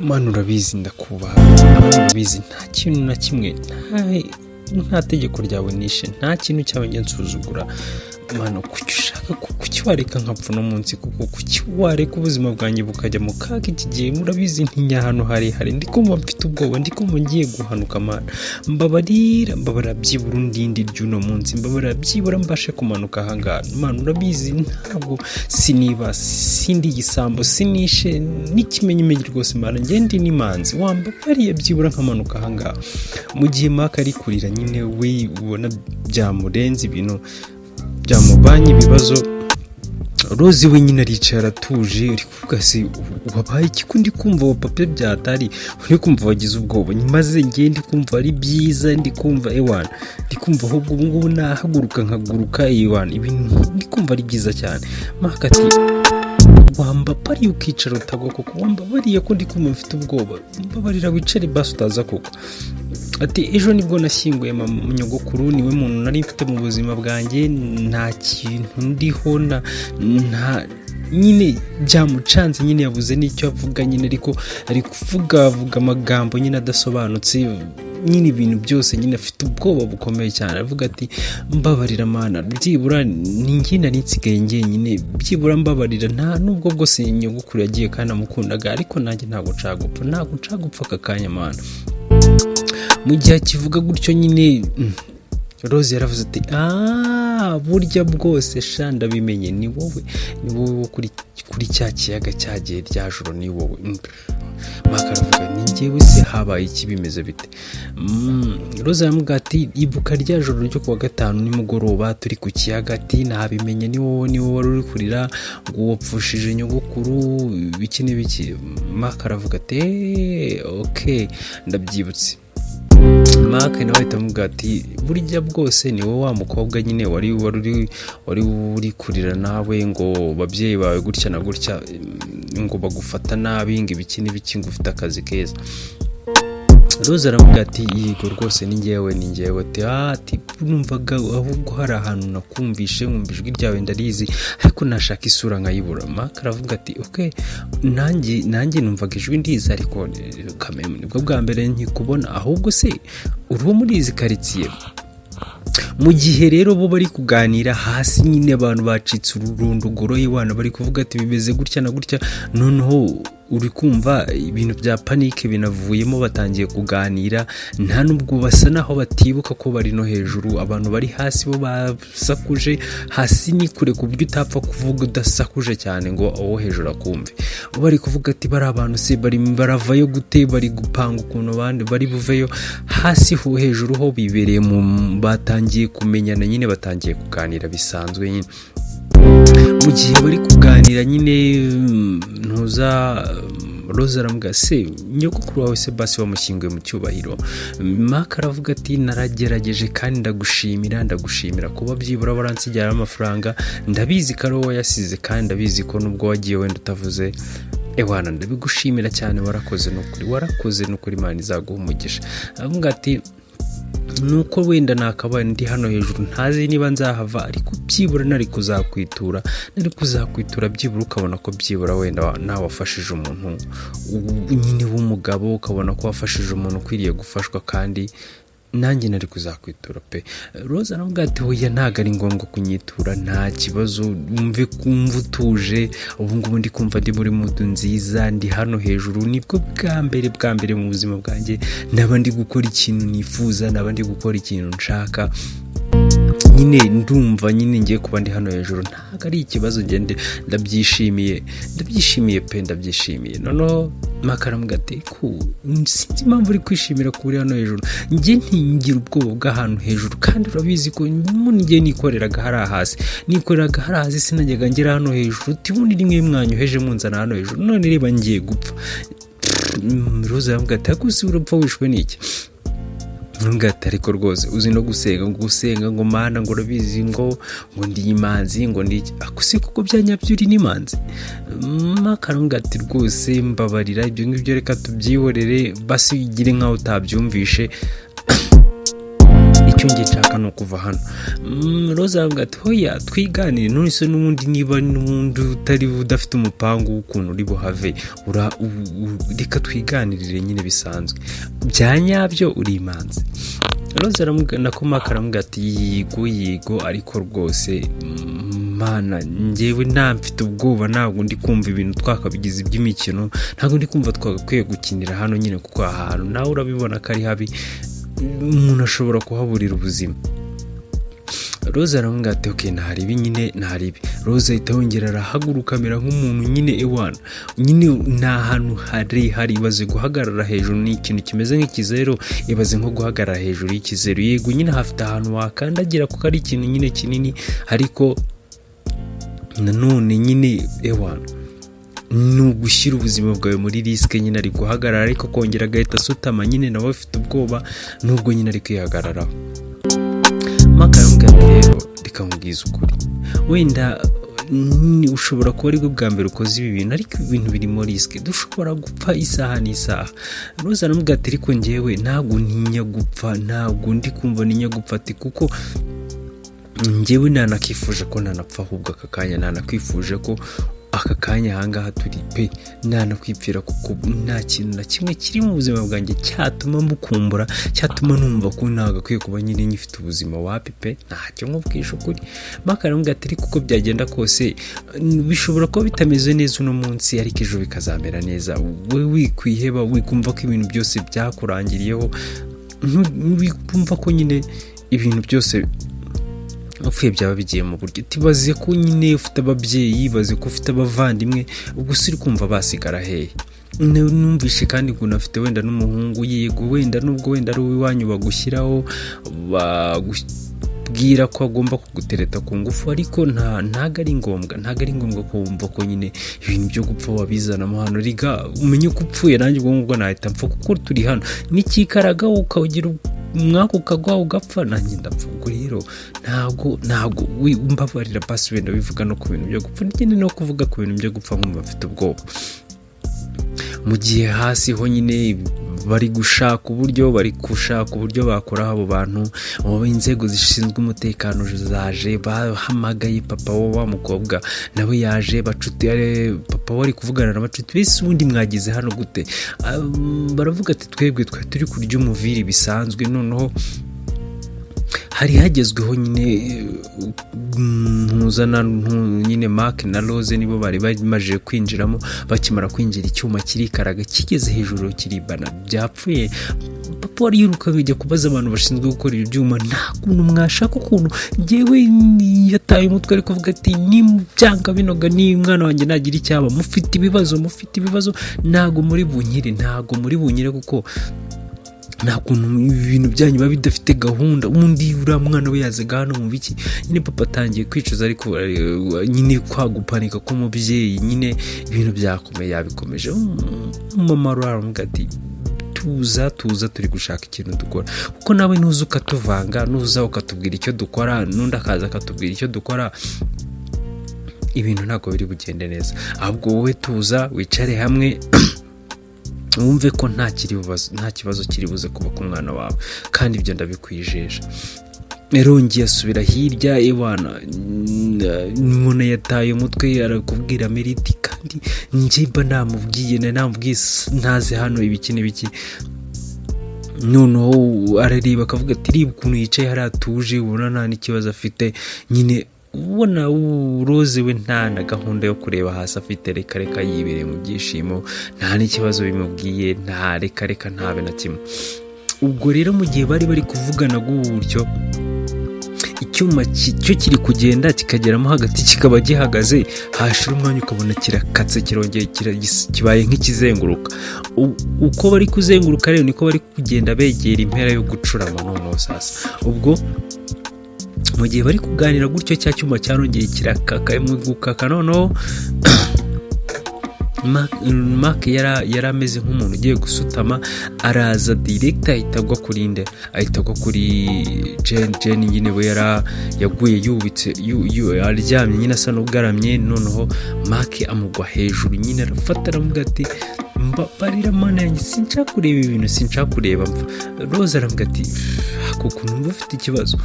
Mana, urabizi ndakubaha. Mana, urabizi nta kintu na kimwe, nta tegeko ryawe nishe, nta kintu cyawe njya nsuzugura. Mana, kuki ushaka, kuki wareka nkapfa uno munsi? Kuko kuki wareka ubuzima bwanjye bukajya mu kaga iki gihe? Murabizi ntinya ahantu harehare, ndi kumva mfite ubwoba, ndi kumva ngiye guhanuka. Mana, mbabarira, mbabarira byibura undindi ry'uno munsi, mbabarira byibura mbashe kumanuka ahangaha. Mana, urabizi ntabwo siniba, sindi igisambo, sinishe n'ikimenyimenyi rwose. Mana, ngende n'imanzi, wambabariye byibura nkamanuka ahangaha. Mu gihe Maka ari kurira nyine, we ubona byamurenze, ibintu byamubanye ibibazo, Rose we nyine aricaye aratuje, uri kuvuga: "Se wabaye iki? Ko ndi kumva wa papa byatari, uri kumva wagize ubwoba?" Maze ngiye ndi kumva ari byiza, ndi kumva ewana, ndi kumva ahubwo ubu ngubu nahaguruka nkaguruka, ewana, ibintu ndi kumva ari byiza cyane. Maka ati: "Wambabariye ukicara utagwa koko? Wambabariye ko ndi kumva mfite ubwoba? Mbabarira wicare basi utaza koko." Ati: "Ejo nibwo nashyinguye mama, nyogokuru, niwe muntu nari mfite mu buzima bwanjye, nta kintu ndiho na nta." Nyine byamucanze nyine, yabuze n'icyo avuga nyine, ariko ari kuvuga avuga amagambo nyine adasobanutse nyine, ibintu byose nyine afite ubwoba bukomeye cyane. Avuga ati: "Mbabarira Mana, byibura ni njye nari nsigaye njyenyine, byibura mbabarira. Nta nubwo bwose nyogokuru yagiye kandi amukundaga, ariko nanjye ntabwo nshaka gupfa, ntabwo nshaka gupfa aka kanya, Mana." Mu gihe akivuga gutyo nyine, Rose yaravuze ati: "Aaa, burya bwose sha ndabimenye, ni wowe, ni wowe wo kuri cya kiyaga cyagiye rya joro, ni wowe." Maka aravuga: "Ni njyewe se? Habaye iki? Bimeze bite?" Rose aramubwira ati: "Ibuka rya joro ryo kuwa gatanu nimugoroba turi ku kiyaga." Ati: "Nabimenye, ni wowe, ni wowe wari uri kurira ngo wapfushije nyogokuru, biki n'ibiki." Maka aravuga ati: "Eee, okay, ndabyibutse." Mark nawe ahita amubwira ati: "Burya bwose ni wowe wa mukobwa nyine wari uri kurira nawe ngo ababyeyi bawe gutya na gutya, ngo bagufata nabi, ngo ibiki n'ibiki, ngo ufite akazi keza." Rose aramubwira ati: "Yego rwose, ni njyewe, ni njyewe." Ati: "Ah," ati, "numvaga ahubwo hari ahantu nakumvishe, nkumva ijwi ryawe ndarizi, ariko nashaka isura nkayibura." Mark aravuga ati: "Okay, nanjye numvaga ijwi ndizi, ariko kameme nibwo bwa mbere nkikubona. Ahubwo se uri uwo muri izi karitsiye?" Mu gihe rero bo bari kuganira hasi nyine, abantu bacitse ururondogoro, iwana bari kuvuga ati: "Bimeze gutya na gutya." Noneho uri kumva ibintu bya panique binavuyemo, batangiye kuganira, nta nubwo basa naho batibuka ko bari no hejuru. Abantu bari hasi bo basakuje, hasi ni kure ku buryo utapfa kuvuga udasakuje cyane ngo uwo hejuru akumve. Bo bari kuvuga ati: "Bari abantu se bari baravayo gute?" Bari gupanga ukuntu abandi bari buveyo hasi. Ho hejuru ho bibereye mu batangiye kumenyana nyine, batangiye kuganira bisanzwe nyine. Mu gihe bari kuganira nyine, ntuza Rose aramubwira: "Se nyogokuru wawe se basi wamushyinguye mu cyubahiro?" Mark aravuga ati: "Naragerageje kandi ndagushimira, ndagushimira kuba byibura waransigira amafaranga. Ndabizi ko ari wowe wayasize, kandi ndabizi ko nubwo wagiye wenda utavuze, ewana, ndabigushimira cyane, warakoze nukuri, warakoze nukuri, Imana izaguha umugisha." Aravuga ati: "Nuko wenda nakabaye ndi hano hejuru, ntazi niba nzahava, ariko byibura nari kuzakwitura, nari kuzakwitura byibura ukabona ko byibura wenda nawe wafashije umuntu nyine w'umugabo, ukabona ko wafashije umuntu ukwiriye gufashwa, kandi nanjye nari kuzakwitura pe." Rose aravuga ati: "Hoya, ntabwo ari ngombwa kunyitura, nta kibazo, wumve kumva utuje. Ubu ngubu ndi kumva ndi muri mood nziza, ndi hano hejuru, nibwo bwa mbere mu buzima bwanjye naba ndi gukora ikintu nifuza, naba ndi gukora ikintu nshaka nyine. Ndumva nyine ngiye kuba ndi hano hejuru, ntabwo ari ikibazo, ngende ndabyishimiye, ndabyishimiye pe, ndabyishimiye." Noneho makaramuga ati: "Ku sinzi impamvu uri kwishimira kuba uri hano hejuru. Njye ntingira ubwoba bw'ahantu hejuru, kandi urabizi ko njye nikoreraga hariya hasi, nikoreraga hariya hasi, sinajyaga ngera hano hejuru. Uti ubundi rimwe mwanyoheje munzana hano hejuru, none reba ngiye gupfa." Rose aravuga ati: "Ariko si urapfa wishwe n'iki?" Ati: "Ariko rwose uzi no gusenga, ngo gusenga ngo Mana, ngo urabizi, ngo ndi imanzi, ngo ndi iki." Ako se kuko byanyabyo uri n'imanzi? Makaronga ati: "Rwose mbabarira, ibyo ngibyo reka tubyihorere, basi ugire nkaho utabyumvishe. Icyo Icyo ngiye nshaka ni ukuva hano. Roza aravuga ati: "Hoya, twiganire. None se n'ubundi niba n'ubundi utari udafite umupangu w'ukuntu uri buhave, reka twiganirire nyine bisanzwe bya nyabyo, uri imanzi." Roza aramubwira, nako Maka aramubwira ati: "Yego, yego, ariko rwose mana, njyewe nta mfite ubwoba. Ntabwo ndi kumva ibintu twakabigize iby'imikino, ntabwo ndi kumva twagakwiye gukinira hano nyine, kuko aha hantu nawe urabibona ko ari habi, umuntu ashobora kuhaburira ubuzima." Roza aramubwira ati: "Ok, ntaribi nyine, ntaribi." Roza ahita yongera arahaguruka, amera nk'umuntu nyine, ewana nyine ni ahantu harehare. Ibaze guhagarara hejuru, ni ikintu kimeze nk'ikizeru. Ibaze nko guhagarara hejuru y'ikizeru. Yego nyine hafite ahantu wakandagira kuko ari ikintu nyine kinini, ariko nanone nyine ewana ni ugushyira ubuzima bwawe muri risk nyine. Ari guhagarara ariko akongera agahita asutama nyine, nawe afite ubwoba nubwo nyine ari kwihagararaho. Maka aramubwira ati: "Rero reka nkubwize ukuri, wenda ushobora kuba aribwo bwa mbere ukoze ibi bintu, ariko ibi bintu birimo risk, dushobora gupfa isaha n'isaha." Roza aramubwira ati: "Ariko njyewe ntabwo ntinya gupfa, ntabwo ndi kumva ntinya gupfa," ati "kuko njyewe nanakifuje ko nanapfa ahubwo aka kanya, nanakwifuje ko aka kanya ahangaha turi pe nanakwipfira, kuko nta kintu na kimwe kiri mu buzima bwanjye cyatuma mbukumbura, cyatuma numva ko nagakwiye kuba nyine nyifite ubuzima. Wapi pe, ntacyo nkubwisha ukuri." Maka aramubwira ati: "Ariko uko byagenda kose, bishobora kuba bitameze neza uno munsi, ariko ejo bikazamera neza. We wikwiheba, wikumva ko ibintu byose byakurangiriyeho, wikumva ko nyine ibintu byose upfuye byaba bigiye mu buryo. Tibaze ko nyine ufite ababyeyi, baze ko ufite abavandimwe, ubwo se uri kumva basigara hehe? Numvishe kandi ngo unafite wenda n'umuhungu. Yego, wenda nubwo wenda ari uw'iwanyu bagushyiraho, bagubwira ko agomba kugutereta ku ngufu, ariko ntago ari ngombwa, ntago ari ngombwa ko wumva ko nyine ibintu byo gupfa wabizanamo hano. Riga umenye ko upfuye nanjye ubwo ngubwo nahita mpfa, kuko turi hano n'ikikaraga ukagira umwaka ukagwa ugapfa, nanjye ndapfa. Ubwo rero ntabwo mbabarira basi wenda bivuga no ku bintu byo gupfa nyine, no kuvuga ku bintu byo gupfa nkumva mfite ubwoba." Mu gihe hasi ho nyine bari gushaka uburyo bakoraho abo bantu, ubu inzego zishinzwe umutekano zaje, bahamagaye papa wa mukobwa, nawe yaje. Bacuti, papa we ari kuvugana na bacuti bese: "Ubundi mwagize hano gute?" Baravuga ati: "Twebwe twari turi kurya umuviri bisanzwe." Noneho hari hagezweho nyine mpuzana nyine Mark na Rose nibo bari bamaze kwinjiramo. Bakimara kwinjira, icyuma kirikaraga, kigeze hejuru kiribana, byapfuye. Papa wari yiruka bijya kubaza abantu bashinzwe gukora ibyo byuma: "Nta kuntu mwashaka ukuntu?" Ngewe yataye umutwe, ari kuvuga ati: "Nibyanga binoga, ni umwana wanjye nagira icyaba, mufite ibibazo, mufite ibibazo, ntago muri bunkire, ntago muri bunkire, kuko nta kuntu ibintu byanyu biba bidafite gahunda. Ubundi uriya mwana we yazaga hano mu biki?" Nyine papa atangiye kwicuza, ariko nyine kwa gupanika k'umubyeyi nyine ibintu byakomeye, yabikomeje. Mama aravuga ati: "Tuza, tuza, turi gushaka ikintu dukora, kuko nawe nuza ukatuvanga, nuza ukatubwira icyo dukora, n'undi akaza akatubwira icyo dukora, ibintu ntabwo biri bugende neza. Ahubwo wowe tuza, wicare hamwe, wumve ko nta kibazo kiri buze kuba ku mwana wawe, kandi ibyo ndabikwijeje." Yarongeye asubira hirya, ewana umuntu yataye umutwe, arakubwira Meriti: "Kandi njye mba namubwiye, nari namubwiye ntaze hano, ibiki n'ibiki." Noneho arareba akavuga ati: "Reba ukuntu yicaye hariya atuje, ubona nta n'ikibazo afite." Nyine ubona Rose we nta na gahunda yo kureba hasi afite, reka reka, yibereye mu byishimo, nta n'ikibazo bimubwiye, nta reka reka, ntabe na kimwe. Ubwo rero mu gihe bari bari kuvugana gutyo, icyuma cyo kiri kugenda kikageramo hagati kikaba gihagaze, hashira umwanya ukabona kirakatse, kirongeye kibaye nk'ikizenguruka. Uko bari kuzenguruka rero niko bari kugenda begera impera yo gucurama. Noneho sasa ubwo mu gihe bari kuganira gutyo, cya cyuma cyarongeye kirakaka. Mu gukaka noneho Mark yari ameze nk'umuntu ugiye gusutama, araza direct ahita agwa kuri nde? Ahita agwa kuri Jane. Jane nyine we yara yaguye yubitse, aryamye nyine asa n'ugaramye. Noneho Mark amugwa hejuru nyine, arafata aramubwira ati: Mbabarira Mana yanjye, sinshaka kureba ibintu, sinshaka kureba mpfa. Rose arambwira ati: "Kuko numva ufite ikibazo,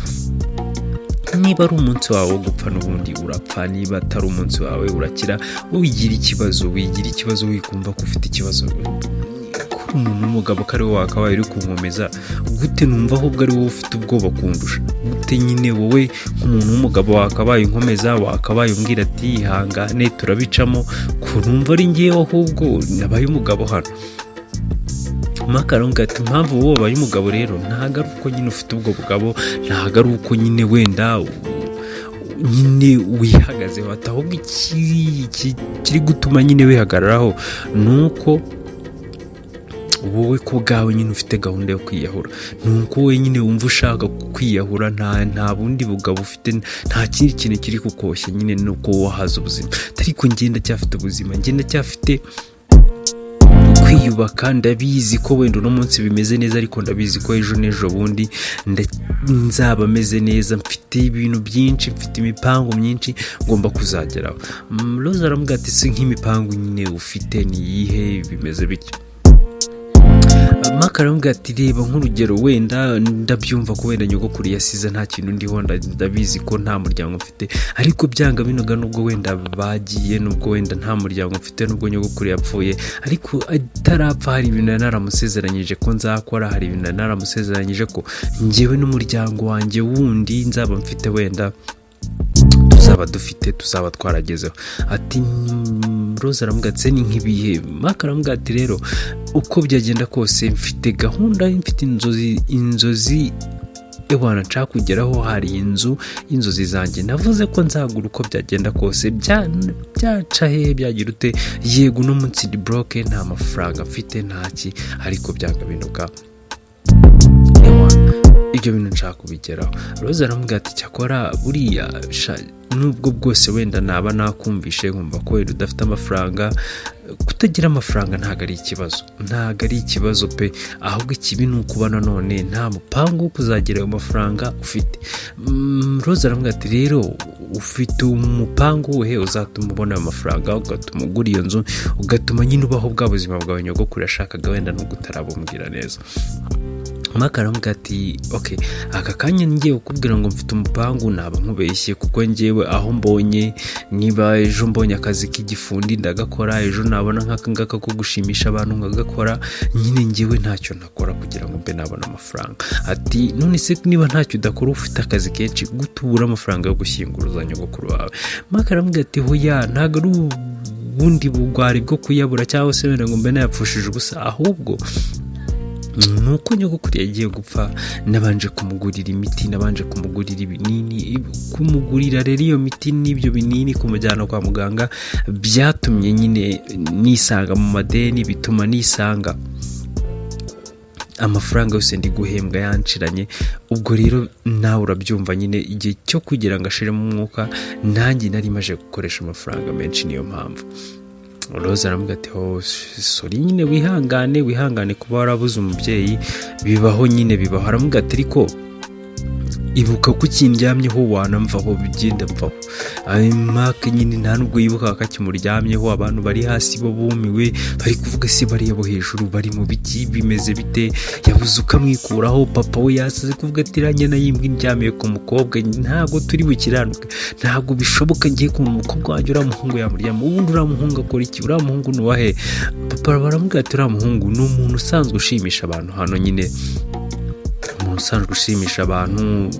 niba ari umunsi wawe wo gupfa n'ubundi urapfa, niba atari umunsi wawe urakira. Wigira ikibazo, wigira ikibazo, wikumva ko ufite ikibazo kuri umuntu w'umugabo, ko ari wowe wakabaye uri kunkomeza. Gute numva ahubwo ari wowe ufite ubwoba kundusha? Gute nyine wowe nk'umuntu w'umugabo wakabaye unkomeza, wakabaye umbwira ati: 'Ihangane, turabicamo,' ko numva ari ngewe ahubwo nabaye umugabo hano?" Mark aravuga ati: "Impamvu wowe wabaye umugabo rero, ntabwo ari uko nyine ufite ubwo bugabo, ntabwo ari uko nyine wenda nyine wihagazeho, ati ahubwo kiri gutuma nyine wihagararaho ni uko wowe ku bwawe nyine ufite gahunda yo kwiyahura, ni uko wowe nyine wumva ushaka kwiyahura. Nta bundi bugabo ufite, nta kindi kintu kiri kukoshya nyine, ni uko wahaze ubuzima. Ariko njye ndacyafite ubuzima, njye ndacyafite kwiyubaka. Ndabizi ko wenda uno munsi bimeze neza, ariko ndabizi ko ejo n'ejo bundi nzaba meze neza. Mfite ibintu byinshi, mfite imipango myinshi ngomba kuzageraho." Rose aramubwira ati: "Si nk'imipango nyine ufite ni iyihe, bimeze bityo?" Mark aramubwira ati: "Reba nk'urugero, wenda ndabyumva ko wenda nyogokuru yasize nta kintu ndiho, ndabizi ko nta muryango mfite, ariko byanga binoga, nubwo wenda bagiye, nubwo wenda nta muryango mfite, nubwo nyogokuru yapfuye, ariko atarapfa hari ibintu nari naramusezeranyije ko nzakora, hari ibintu nari naramusezeranyije ko njyewe n'umuryango wanjye wundi nzaba mfite, wenda tuzaba dufite, tuzaba twaragezeho." Ati Rose aramubwira ati: "Ni nk'ibihe?" Mark aramubwira ati: "Rero uko byagenda kose, mfite gahunda, mfite inzozi, inzozi ewana nshaka kugeraho. Hari inzu y'inzozi zanjye navuze ko nzagura uko byagenda kose, byaca hehe, byagira ute. Yego, uno munsi ndi broke, nta mafaranga mfite, ntaki, ariko byanga binuka, ewana ibyo bintu nshaka kubigeraho." Rose aramubwira ati: "Cyakora buriya nubwo bwose wenda naba nakumvishe nkumva ko wenda udafite amafaranga, kutagira amafaranga ntabwo ari ikibazo, ntabwo ari ikibazo pe. Ahubwo ikibi ni ukuba nanone nta mupangu wo kuzagira ayo mafaranga ufite." Rose aramubwira ati: "Rero ufite umupangu wuhe uzatuma ubona ayo mafaranga, ugatuma ugura iyo nzu, ugatuma nyine ubaho bwa buzima bwawe nyogokuru yashakaga, wenda nubwo utarabumubwira neza?" Mark aramubwira ati: "Ok, aka kanya ngiye kukubwira ngo mfite umupangu naba nkubeshye, kuko ngewe aho mbonye, niba ejo mbonye akazi k'igifundi ndagakora, ejo nabona nk'aka ngaka ko gushimisha abantu nkagakora. Nyine ngewe ntacyo ntakora kugira ngo mbe nabona amafaranga." Ati: "None se niba ntacyo udakora, ufite akazi kenshi, gute ubura amafaranga yo gushyinguruza nyogokuru wawe?" Mark aramubwira ati: "Hoya, ntabwo ari ubundi bugwari bwo kuyabura cyangwa se wenda ngo mbe nayapfushije ubusa, ahubwo ni uko nyogokuru yagiye gupfa nabanje kumugurira imiti, nabanje kumugurira ibinini. Kumugurira rero iyo miti n'ibyo binini, kumujyana kwa muganga, byatumye nyine nisanga mu madeni, bituma nisanga amafaranga yose ndi guhembwa yanshiranye. Ubwo rero nawe urabyumva nyine, igihe cyo kugira ngo ashiremo umwuka nanjye nari maje gukoresha amafaranga menshi, niyo mpamvu." Rose aramubwira ati: "Oh, sorry nyine, wihangane, wihangane kuba warabuze umubyeyi, bibaho nyine, bibaho." Aramubwira ati: "Ariko ibuka ko ukindyamyeho wanamvaho, bigenda mvaho." Mark nyine nta nubwo yibuka ko akimuryamyeho. Abantu bari hasi bo bumiwe, bari kuvuga: "Se bariya bo hejuru bari mu biki? Bimeze bite?" Yabuze ukamwikuraho. Papa we yasaze kuvuga ati: "Iriya nayimbwa indyamiye ku mukobwa, ntabwo turi bukiranuke, ntabwo bishoboka. Ngiye kubona umukobwa wanjye, uriya muhungu yamuryama. Ubundi uriya muhungu akora iki? Uriya muhungu ni uwahe?" Papa baramubwira ati: "Uriya muhungu ni umuntu usanzwe ushimisha abantu hano nyine, umuntu usanzwe ushimisha abantu,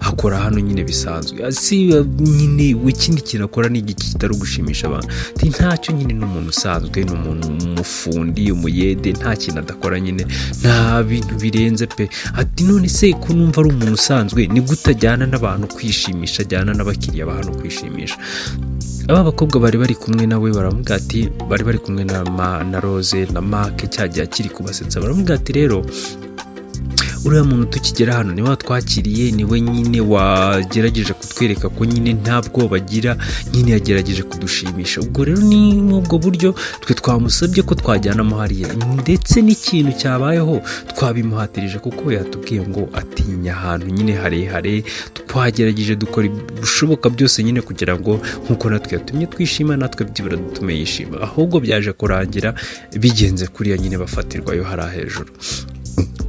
akora hano nyine bisanzwe. Si nyine ikindi kintu akora ni igiki kitari ugushimisha abantu?" Ati: "Ntacyo nyine, ni umuntu usanzwe, ni umuntu umufundi, umuyede, nta kintu adakora nyine, nta bintu birenze pe." Ati: "None se ko numva ari umuntu usanzwe, ni gute ajyana n'abantu kwishimisha, ajyana n'abakiriya ba hano kwishimisha?" Aba bakobwa bari bari kumwe nawe baramubwira ati, bari bari kumwe na Rose na Mark cya gihe akiri kubasetsa, baramubwira ati: "Rero Uriya muntu tukigera hano niwe watwakiriye, niwe nyine wagerageje kutwereka ko nyine nta bwoba agira, nyine yagerageje kudushimisha. Ubwo rero ni muri ubwo buryo twe twamusabye ko twajyanamo hariya, ndetse n'ikintu cyabayeho twabimuhatirije, kuko yatubwiye ngo atinya ahantu nyine harehare. Twagerageje dukora ibishoboka byose nyine kugira ngo nk'uko natwe yatumye twishima, natwe byibura dutume yishima. Ahubwo byaje kurangira bigenze kuriya nyine, bafatirwayo hariya hejuru.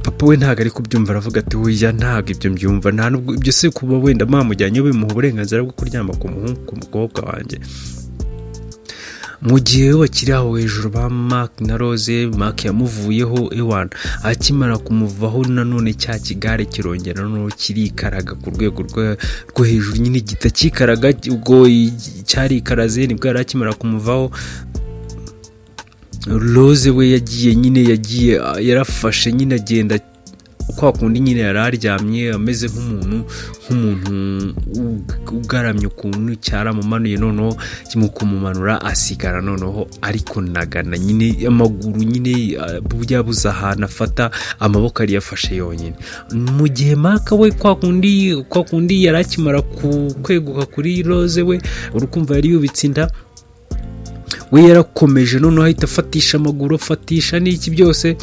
Papa we ntabwo ari kubyumva, aravuga ati: "Oya, ntabwo ibyo mbyumva, nta nubwo ibyo se kuba wenda mwamujyanye bimuha uburenganzira bwo kuryama ku muhungu, ku mukobwa wanjye." Mu gihe bakiri aho hejuru ba Mark na Rose, Mark yamuvuyeho. Ewana, akimara kumuvaho nanone cya kigare kirongera noneho kirikaraga ku rwego rwo hejuru nyine, gita kikaraga. Ubwo cyarikaraze, nibwo yari akimara kumuvaho. Rose we yagiye nyine, yagiye yarafashe nyine, agenda kwa kundi nyine yari aryamye ameze nk'umuntu ugaramye ukuntu. Cyaramumanuye noneho, mu kumumanura asigara noneho ari kunagana nyine amaguru nyine yabuze ahantu afata, amaboko ari yafashe yonyine. Mu gihe Mark we kwa kundi yari akimara kweguka kuri Rose, we urukumva yari yubitse inda, we yarakomeje noneho ahita afatisha amaguru, afatisha n'iki byose,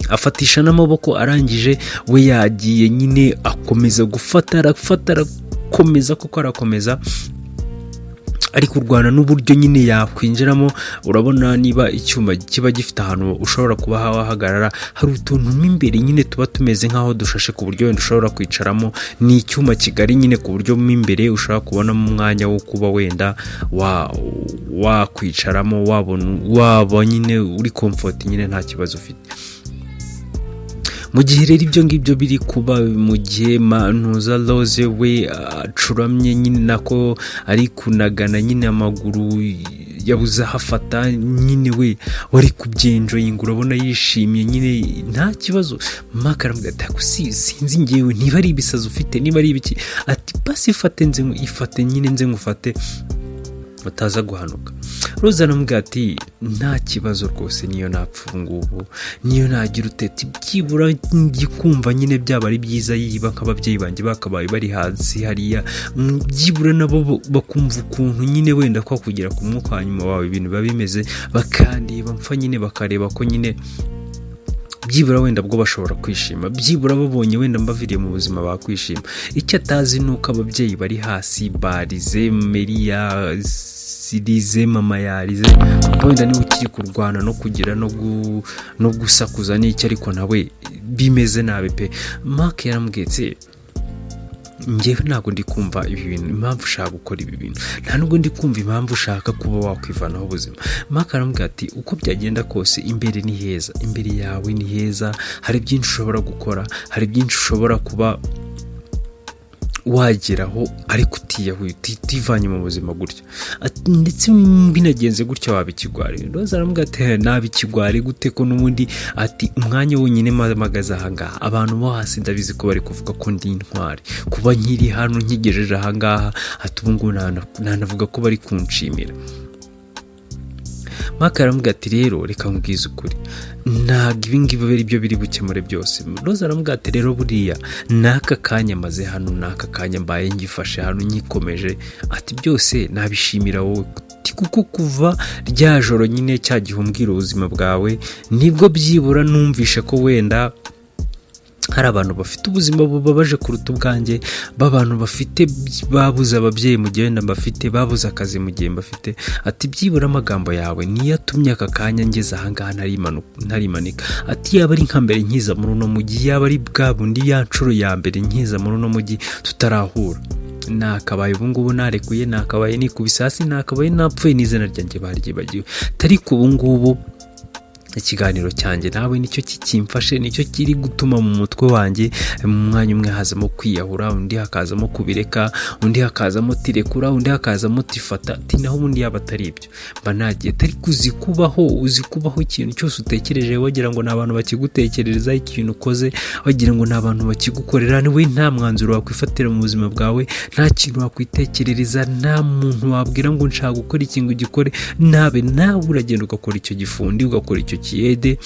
afatisha n'amaboko. Arangije we yagiye nyine akomeza gufata, arafata, arakomeza kuko arakomeza ari kurwana n'uburyo nyine yakwinjiramo. Urabona niba icyuma kiba gifite ahantu ushobora kuba wahagarara, hari utuntu mo imbere nyine tuba tumeze nk'aho dushashe, ku buryo wenda ushobora kwicaramo. Ni icyuma kigari nyine, ku buryo mo imbere ushobora kubonamo umwanya wo kuba wenda wakwicaramo, wabona waba nyine uri comfort nyine, nta kibazo ufite. Mu gihe rero ibyo ngibyo biri kuba, mu gihe Mantuza Rose we acuramye nyine, nako ari kunagana nyine, amaguru yabuze aho afata nyine, we wari kubyenjoyinga, urabona yishimye nyine, nta kibazo. Mark aramubwira ati: "Sinzi ngewe niba ari ibisazi ufite, niba ari ibiki." Ati: "Basi ifate, nze ifate nyine, nze ngufate bataza guhanuka." Rose aramubwira ati: "Nta kibazo rwose, niyo napfa ubu ngubu, niyo nagira uteti, byibura kumva nyine byaba ari byiza yiba nk'ababyeyi banjye bakabaye bari hasi hariya, byibura nabo bakumva ukuntu nyine wenda kwa kugera ku mwuka wa nyuma wawe ibintu biba bimeze, bakandeba mpfa nyine, bakareba ko nyine byibura wenda bwo bashobora kwishima, byibura babonye wenda mbaviriye mu buzima bakwishima." Icyo atazi ni uko ababyeyi bari hasi barize, Meriya zirize, mama yarize, papa wenda niwe ukiri kurwana no kugira no gusakuza n'icyo, ariko nawe bimeze nabi pe. Mark yaramubwiye: "Njyewe ntabwo ndi kumva ibi bintu, impamvu ushaka gukora ibi bintu, nta nubwo ndi kumva impamvu ushaka kuba wakwivanaho ubuzima." Mark aramubwira ati: "Uko byagenda kose imbere ni heza, imbere yawe ni heza, hari byinshi ushobora gukora, hari byinshi ushobora kuba wageraho ariko utiyahuye, utivanye mu buzima gutya. Ndetse binagenze gutya waba ikigwari." Rose aramubwira ati: "Naba ikigwari gute ko n'ubundi?" Ati: "Umwanya wonyine mpagaze ahangaha, abantu bo hasi ndabizi ko bari kuvuga ko ndi intwari kuba nkiri hano, nkigejeje ahangaha." Ati: "Ubu ngubu nanavuga ko bari kunshimira." Mark aramubwira ati: "Rero reka nkubwize ukuri, ntabwo ibi ngibi ari byo biri bukemure byose." Rose aramubwira ati: "Rero buriya n'aka kanya maze hano, n'aka kanya mbaye ngifashe hano nkikomeje," ati, "byose nabishimira wowe, kuko kuva rya joro nyine cya gihe umbwira ubuzima bwawe, nibwo byibura numvishe ko wenda hari abantu bafite ubuzima bubabaje kuruta ubwanjye, b'abantu bafite babuze ababyeyi mu gihe wenda mbafite, babuze akazi mu gihe mbafite." Ati: "Byibura amagambo yawe niyo atumye aka kanya ngeze ahangaha ntarimanika." Ati: "Yaba ari nka mbere nkiza muri uno mujyi, yaba ari bwa bundi ya nshuro ya mbere nkiza muri uno mujyi tutarahura, nakabaye ubu ngubu narekuye, nakabaye nikubise hasi, nakabaye napfuye n'izina ryanjye baryibagiwe. Ariko ubu ngubu ikiganiro cyanjye nawe nicyo kikimfashe, nicyo kiri gutuma mu mutwe wanjye mu mwanya umwe hazamo kwiyahura, undi hakazamo kubireka, undi hakazamo tirekura, undi hakazamo tifata." Ati: "Naho ubundi yaba atari ibyo mba nagiye." Atari uzi kubaho, uzi kubaho ikintu cyose utekereje wagira ngo ni abantu bakigutekerereza, ikintu ukoze wagira ngo ni abantu bakigukorera. We nta mwanzuro wakwifatira mu buzima bwawe, nta kintu wakwitekerereza, nta muntu wabwira ngo nshaka gukora iki ngo ugikore nabe nawe. Uragenda ugakora icyo gifundi, ugakora icyo kiyede.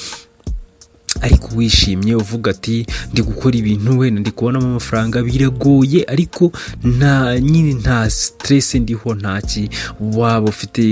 Ariko wishimye, uvuga ati: "Ndi gukora ibintu, wenda ndi kubonamo amafaranga, biragoye, ariko nta nyine, nta stress ndiho, ntaki." Waba ufite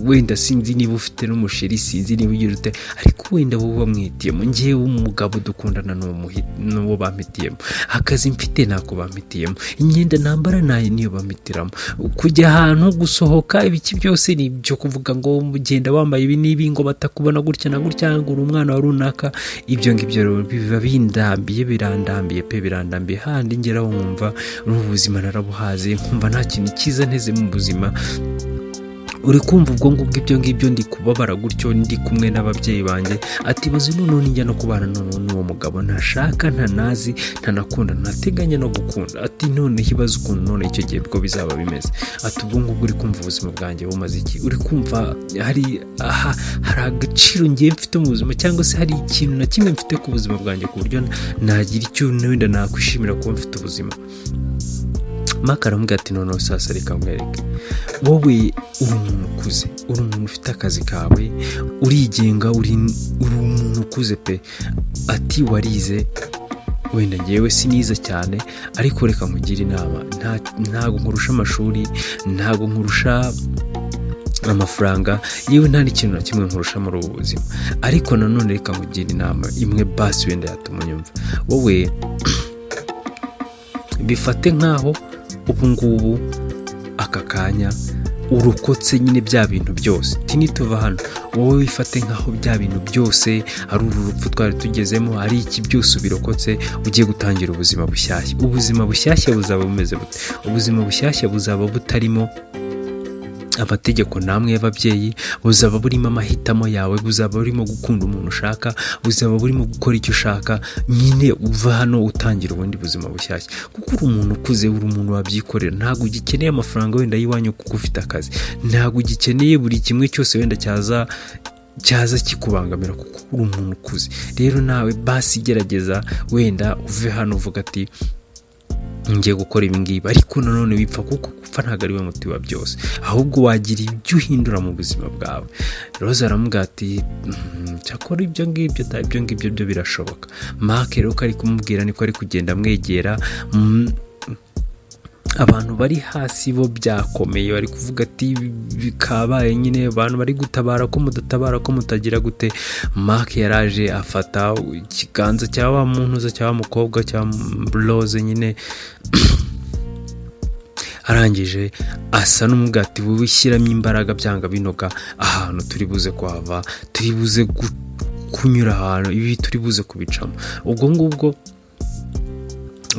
wenda, sinzi niba ufite n'umuchéri, sinzi niba ugira ute, ariko wenda wowe wamwitiyemo. Ngewe umugabo dukundana n'uwo bampitiyemo, akazi mfite ntako bampitiyemo, imyenda nambara nayo niyo bampitiramo, kujya ahantu, gusohoka, ibiki byose ni ibyo kuvuga ngo genda wambaye ibi n'ibi, ngo batakubona gutya na gutya, ngo uri umwana wa runaka. Ibyo ngibyo rero biba bindambiye, birandambiye pe, birandambiye. Handi ngeraho nkumva n'ubu buzima narabuhaze, nkumva nta kintu cyiza nteze mu buzima. Uri kumva, ubwo ngubwo ibyo ngibyo ndi kubabara gutyo ndi kumwe n'ababyeyi banjye. Ati: "Baze noneho nijya no kubana noneho n'uwo mugabo ntashaka, ntanazi, ntanakunda, ntateganya no gukunda." Ati: "Noneho ibaze ukuntu none icyo gihe bwo bizaba bimeze." Ati: "Ubwo ngubwo uri kumva ubuzima bwanjye bumaze iki? Uri kumva hari aha hari agaciro ngiye mfite mu buzima, cyangwa se hari ikintu na kimwe mfite ku buzima bwanjye ku buryo nagira icyo wenda nakwishimira kuba mfite ubuzima?" Maka aramubwira ati: "Noneho sasa reka nkwereke. Wowe uri umuntu ukuze, uri umuntu ufite akazi kawe, urigenga, uri umuntu ukuze pe." Ati: "Warize, wenda ngewe sinize cyane, ariko reka nkugire inama. Ntabwo nkurusha amashuri, ntabwo nkurusha amafaranga, yewe nta n'ikintu na kimwe nkurusha muri ubu buzima. Ariko nanone reka nkugire inama imwe basi wenda yatuma unyumva. Wowe bifate nk'aho ubu ngubu aka kanya urokotse nyine bya bintu byose. Nituva hano, wowe wifate nk'aho bya bintu byose, ari uru rupfu twari tugezemo, ari iki byose, ubirokotse, ugiye gutangira ubuzima bushyashya. Ubuzima bushyashya buzaba bumeze bute? Ubuzima bushyashya buzaba butarimo amategeko namwe y'ababyeyi, buzaba burimo amahitamo yawe, buzaba burimo gukunda umuntu ushaka, buzaba burimo gukora icyo ushaka. Nyine uva hano utangira ubundi buzima bushyashya, kuko uri umuntu ukuze, uri umuntu wabyikorera. Ntabwo ugikeneye amafaranga wenda y'iwanyu kuko ufite akazi, ntabwo ugikeneye buri kimwe cyose wenda cyaza kikubangamira kuko uri umuntu ukuze. Rero nawe basi gerageza wenda uve hano uvuga ati: 'Ngiye gukora ibi ngibi.' Ariko nanone wipfa, kuko gupfa ntabwo ari we muti wa byose, ahubwo wagira ibyo uhindura mu buzima bwawe." Rose aramubwira ati: "Cyakora ibyo ngibyo ta, ibyo ngibyo byo birashoboka." Mark rero ko ari kumubwira niko ari kugenda amwegera. Abantu bari hasi bo byakomeye, bari kuvuga ati: "Bikabaye nyine, abantu bari gutabara, ko mudatabara, ko mutagira gute?" Mark yaraje afata ikiganza cya wa muntu uza, cya wa mukobwa, cya Rose nyine. Arangije asa n'umubwira ati: "Wowe shyiramo imbaraga, byanga binoga ahantu turi buze kuhava, turi buze kunyura ahantu, ibi turi buze kubicamo." Ubwo ngubwo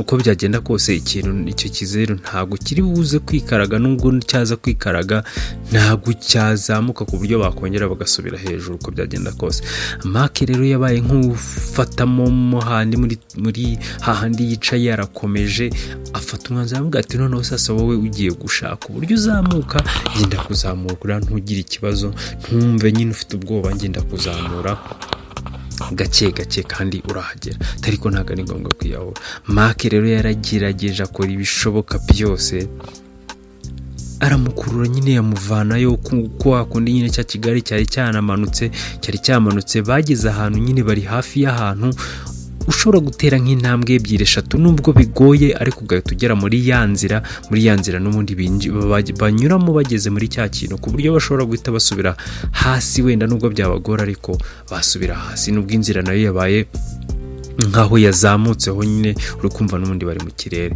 uko byagenda kose, ikintu icyo kizeru ntabwo kiri buze kwikaraga. Nubwo cyaza kwikaraga, ntabwo cyazamuka ku buryo bakongera bagasubira hejuru uko byagenda kose. Mark rero yabaye nk'ufatamo mo handi muri hahandi yicaye, arakomeje afata umwanzuro, aravuga ati: "Noneho sasa wowe ugiye gushaka uburyo uzamuka, genda kuzamura, ntugire ikibazo, ntumve nyine ufite ubwoba, ngenda kuzamura gake gake kandi urahagera, ariko ntabwo ari ngombwa kwiyahura." Mark rero yaragerageje, akora ibishoboka byose, aramukurura nyine, yamuvanayo kuko wakundi nyine cya kigali cyari cyanamanutse, cyari cyamanutse. Bageze ahantu nyine bari hafi y'ahantu ushobora gutera nk'intambwe ebyiri, eshatu, nubwo bigoye, ariko ugahita ugera muri ya nzira, muri ya nzira n'ubundi banyuramo bageze muri cya kintu, ku buryo bashobora guhita basubira hasi wenda nubwo byabagora, ariko basubira hasi nubwo inzira nayo yabaye nkaho yazamutseho nyine. Uri kumva, n'ubundi bari mu kirere.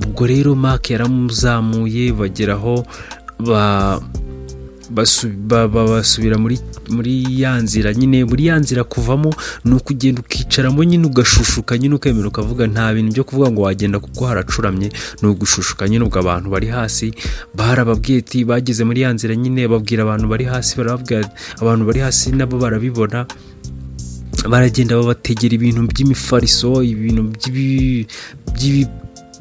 Ubwo rero Mark yaramuzamuye, bageraho basubira muri ya nzira nyine. Muri ya nzira kuvamo ni ukugenda ukicaramo nyine, ugashushuka nyine, ukemera ukavuga. Nta bintu byo kuvuga ngo wagenda kuko haracuramye, ni ugushushukanya nyine. Ubwo abantu bari hasi barababwiye ati bageze muri ya nzira nyine, babwira abantu bari hasi, barababwira, abantu bari hasi nabo barabibona, baragenda babategera ibintu by'imifariso, ibintu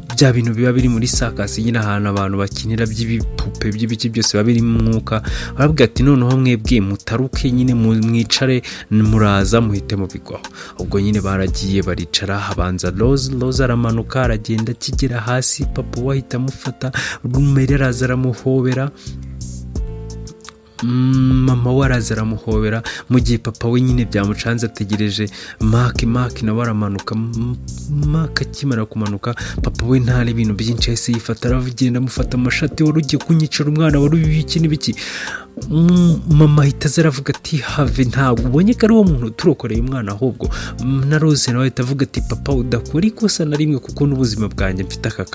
bya bintu biba biri muri circus nyine, ahantu abantu bakinira, by'ibipupe, by'ibiki byose biba birimo umwuka. Barabwira ati: "Noneho mwebwe mutaruke nyine, mwicare, muraza muhite mubigwaho." Ubwo nyine baragiye baricara, habanza Rose. Rose aramanuka, aragenda, akigera hasi papa we ahita amufata, Mary araza aramuhobera. Mama we araza aramuhobera, mu gihe papa we nyine byamucanze, ategereje Mark. Mark nawe aramanuka. Mark akimara kumanuka, papa we nta ibintu byinshi, yahise yifata, aragenda amufata amashati: "Wari ugiye kunyicira umwana, wari ibiki n'ibiki?" Mama ahita aza aravuga ati: "Have, ntabwo ubonye ko ari uwo muntu turokoreye umwana ahubwo?" Na Rose nawe ahita avuga ati: "Papa, udakora ikosa na rimwe, kuko n'ubuzima bwanjye mfite aka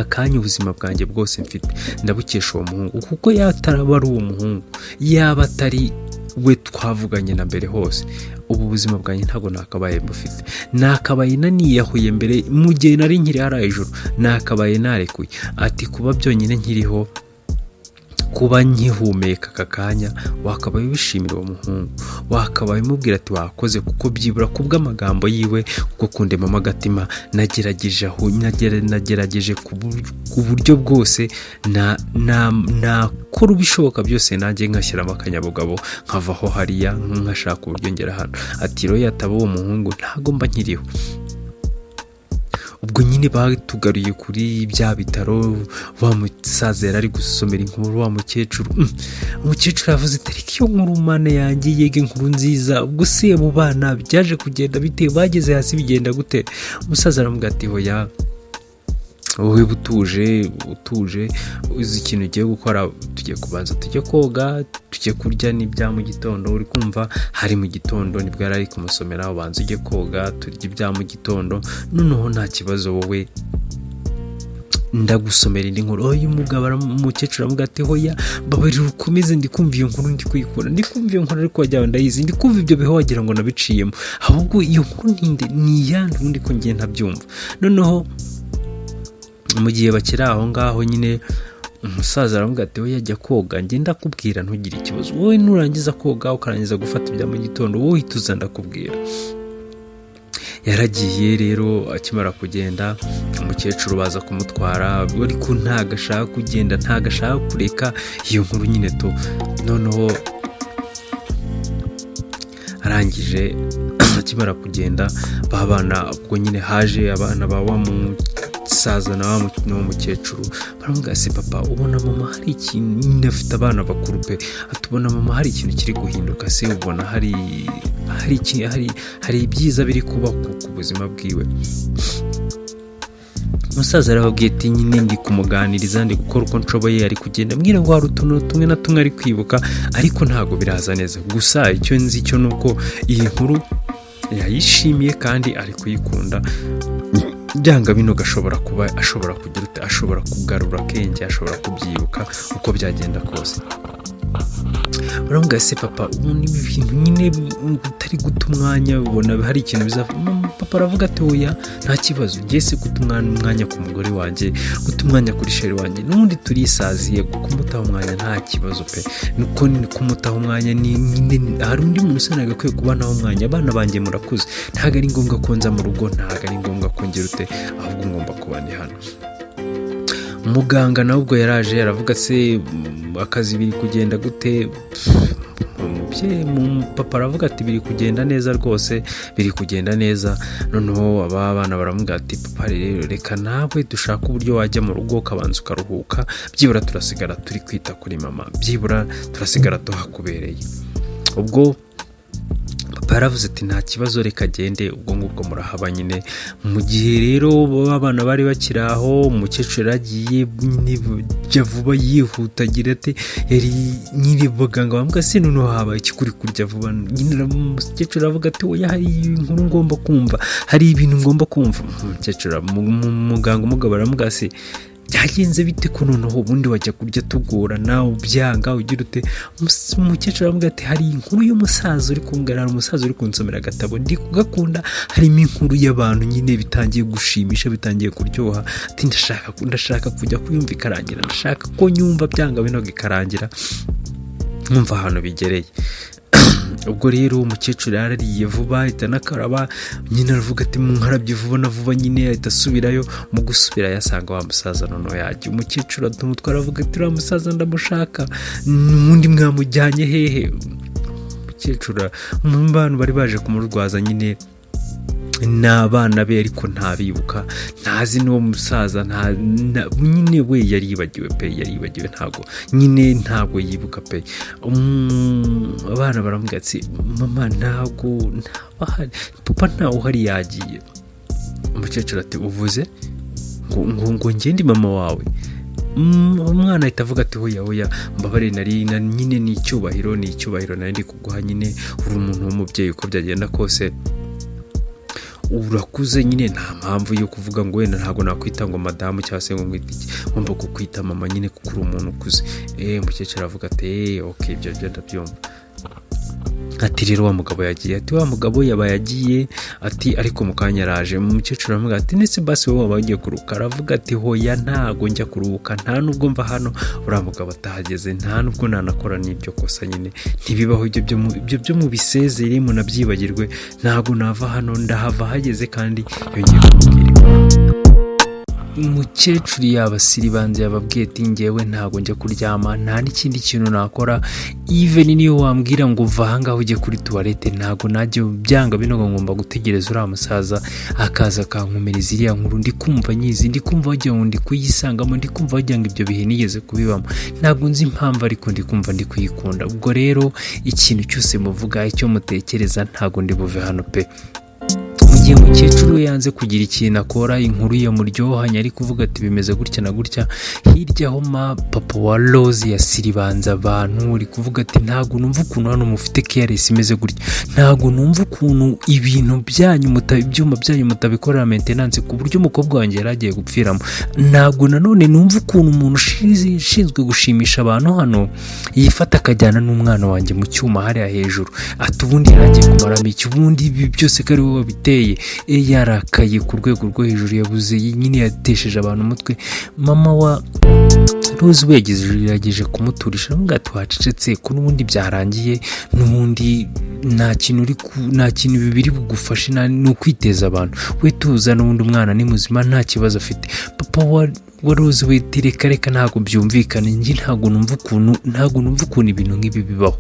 kanya, ubuzima bwanjye bwose mfite ndabukesha uwo muhungu, kuko yataraba ari uwo muhungu, yaba atari we twavuganye na mbere hose, ubu buzima bwanjye ntabwo nakabaye bufite, nakabaye naniyahuye mbere mu gihe nari nkiri hariya hejuru, nakabaye narekuye." Ati: "Kuba byonyine nkiriho, kuba nkihumeka aka kanya, wakabaye wishimira uwo muhungu, wakabaye umubwira ati wakoze, kuko byibura kubw'amagambo yiwe, kuko kundemamo agatima, nagerageje aho nagerageje ku buryo bwose nakora ibishoboka byose, nanjye nkashyiramo akanyabugabo, nkavaho hariya, nkashaka uburyo ngera hano." Ati: "Rero yataba uwo muhungu, ntago mba nkiriho." Ubwo nyine batugaruye kuri bya bitaro, wa musaza yari ari gusomera inkuru wa mukecuru. Umukecuru yavuze ati: "Ariko iyo nkuru, mana yanjye, yega inkuru nziza! Ubwo se abo bana byaje kugenda bite? Bageze hasi bigenda gute?" Umusaza aramubwira ati: "Hoya, wowe utuje, utuje, uzi ikintu ugiye gukora? Tugiye kubanza tujye koga, tujye kurya n'ibya mu gitondo." Uri kumva, hari mu gitondo nibwo yari ari kumusomera. "Ubanza ujye koga, turye ibya mu gitondo, noneho nta kibazo, wowe ndagusomera indi nkuru." Uyu mugabo, umukecuru aramubwira ati: "Hoya, mbabarira ukomeze, ndi kumva iyo nkuru, ndi kuyikora, ndi kumva iyo nkuru, ariko wagira ngo ndayizi, ndi kumva ibyo bihe, wagira ngo nabiciyemo. Ahubwo iyo nkuru ntinde ni iyandi ubundi ko ngiye ntabyumva?" Noneho mu gihe bakiri aho ngaho nyine, umusaza aramubwira ati: "We yajya koga, njye ndakubwira, ntugire ikibazo. Wowe nurangiza koga, ukarangiza gufata ibya mu gitondo, wowe uhita uza ndakubwira." Yaragiye rero. Akimara kugenda, umukecuru baza kumutwara, ariko ntago ashaka kugenda, ntago ashaka kureka iyo nkuru nyine tu. Noneho arangije, akimara kugenda, ba bana, ubwo nyine haje abana ba wa musaza na wa mukecuru, baramubwira: "Se papa, ubona mama hari ikintu nyine?" Afite abana bakuru pe. Atubona mama hari ikintu kiri guhinduka se? Ubona hari ibyiza biri kuba ku buzima bwiwe? Umusaza arababwiye ati: "Nyine ndi kumuganiriza, ndi gukora uko nshoboye, ari kugenda ambwira ngo hari utuntu tumwe na tumwe ari kwibuka, ariko ntabwo biraza neza. Gusa icyo nzi cyo ni uko iyi nkuru yayishimiye kandi ari kuyikunda. Byanga bino gashobora kuba ashobora kugira ute, ashobora kugarura akenge, ashobora kubyibuka uko byagenda kose." Baravuga: "Se papa, ubu ibi bintu nyine utari guta umwanya, ubona hari ikintu bizava?" Papa aravuga ati: "Oya, nta kibazo. Ngiye se guta umwanya ku mugore wanjye, guta umwanya kuri chérie wanjye? N'ubundi turisaziye, kumutaha umwanya nta kibazo pe. Nuko ni kumutaha umwanya ni nyine, hari undi muntu usa nagakwiye kuba naho umwanya. Abana banjye murakuze, ntabwo ari ngombwa ko nza mu rugo, ntabwo ari ngombwa ko ngira ute, ahubwo ngomba kuba ndi hano." Muganga nawe ubwo yaraje, aravuga: "Se akazi biri kugenda gute?" Umubyeyi, papa aravuga ati: "Biri kugenda neza rwose, biri kugenda neza." Noneho aba bana baramubwira ati: "Papa rero, reka nawe dushake uburyo wajya mu rugo, ukabanza ukaruhuka. Byibura turasigara turi kwita kuri mama, byibura turasigara tuhakubereye." Ubwo papa yaravuze ati: "Nta kibazo, reka agende." Ubwo ngubwo murahaba nyine. Mu gihe rero abana bari bakiri aho, umukecuru yaragiye nyine, jya vuba, yihuta, agira ati yari nyine baganga bambwira: "Se noneho habaye iki kuri kurya vuba?" Nyine umukecuru aravuga ati: "Oya, hari inkuru ngomba kumva, hari ibintu ngomba kumva." Umukecuru, muganga, umugabo aramubwira: "Se byagenze bite ko noneho ubundi wajya kurya tugorana, ubyanga, ugira ute?" Umukecuru aramubwira ati: "Hari inkuru y'umusaza uri kumbwira, hari umusaza uri kunsomera agatabo, ndi kugakunda, harimo inkuru y'abantu nyine, bitangiye gushimisha, bitangiye kuryoha." Ati: Ndashaka kujya kuyumva ikarangira, ndashaka ko nyumva byanga bino ikarangira, nkumva ahantu bigereye." Ubwo rero umukecuru yarariye vuba, ahita anakaraba nyine, aravuga ati: "Munkarabye vuba na vuba." Nyine ahita asubirayo. Mu gusubirayo asanga wa musaza noneho yagiye. Umukecuru atumutwara, aravuga ati: "Uriya musaza ndamushaka, n'ubundi mwamujyanye hehe?" Umukecuru, mu bantu bari baje kumurwaza nyine. Ni abana be ariko ntabibuka, ntazi n'uwo musaza, nyine we yaribagiwe pe, yaribagiwe, ntabwo nyine ntabwo yibuka pe. Abana baramubwira ati: "Mama, ntabwo ntawahari, papa ntawe uhari, yagiye." Umukecuru ati: "Uvuze ngo ngende mama wawe?" Umwana ahita avuga ati: "Hoya, hoya, mbabarire, nari nyine ni icyubahiro, ni icyubahiro nari ndi kuguha. Nyine uri umuntu w'umubyeyi, uko byagenda kose urakuze, nyine nta mpamvu yo kuvuga ngo wenda ntabwo nakwita ngo madamu cyangwa se ngo nkwite iki, ngomba kukwita mama nyine kuko uri umuntu ukuze." Umukecuru aravuga ati: "Okay, ibyo byo ndabyumva." Ati: "Rero wa mugabo yagiye." Ati: "Wa mugabo yabaye agiye." Ati: "Ariko mu kanya araje." Umukecuru aravuga ati: "Ndetse basi wowe waba ugiye kuruhuka?" Aravuga ati: "Hoya, ntago njya kuruhuka, nta nubwo mva hano uriya mugabo atahageze, nta nubwo nanakora n'ibyo kosa, nyine ntibibaho ibyo byo mubisezere, munabyibagirwe, ntago nava hano, ndahava hageze." Kandi yongeye kumubwira umukecuru yabasiribanze, yababwiye ati: "Ngewe ntabwo njya kuryama, nta n'ikindi kintu nakora. Even niyo wambwira ngo va ahangaha ujye kuri toilette, ntabwo najya, byanga bino, ngomba gutegereza uriya musaza akaza akankomereza iriya nkuru. Ndi kumva nyizi, ndi kumva wagira ngo ndi kuyisangamo, ndi kumva wagira ngo ibyo bihe nigeze kubibamo. Ntabwo nzi impamvu, ariko ndi kumva ndi kuyikunda. Ubwo rero ikintu cyose muvuga, icyo mutekereza, ntabwo ndi buve hano pe." Mu gihe umukecuru we yanze kugira ikintu akora, inkuru yamuryohanye, ari kuvuga ati bimeze gutya na gutya. Hirya aho ma papa wa Rose yasiribanze abantu, uri kuvuga ati: "Ntabwo numva ukuntu hano mufite careless imeze gutya, ntabwo numva ukuntu ibintu byanyu ibyuma byanyu mutabikorera maintenance ku buryo umukobwa wanjye yari agiye gupfiramo. Ntabwo nanone numva ukuntu umuntu ushinzwe gushimisha abantu hano yifata akajyana n'umwana wanjye mu cyuma hariya hejuru." Ati: "Ubundi yari agiye kumaramo iki? Ubundi ibi byose ko ari wowe wabiteye?" Yarakaye ku rwego rwo hejuru, yabuze nyine, yatesheje abantu umutwe. Mama wa Rose we yagerageje kumuturisha, aramubwira ati: "Wacecetse ko n'ubundi byarangiye, n'ubundi nta kintu uri nta kintu bibiri bugufashe, ni ukwiteza abantu. We tuza, n'ubundi umwana ni muzima, nta kibazo afite." Papa wa Rose we ati: "Reka, reka, ntabwo byumvikana. Njye ntabwo numva ukuntu ibintu nk'ibi bibaho."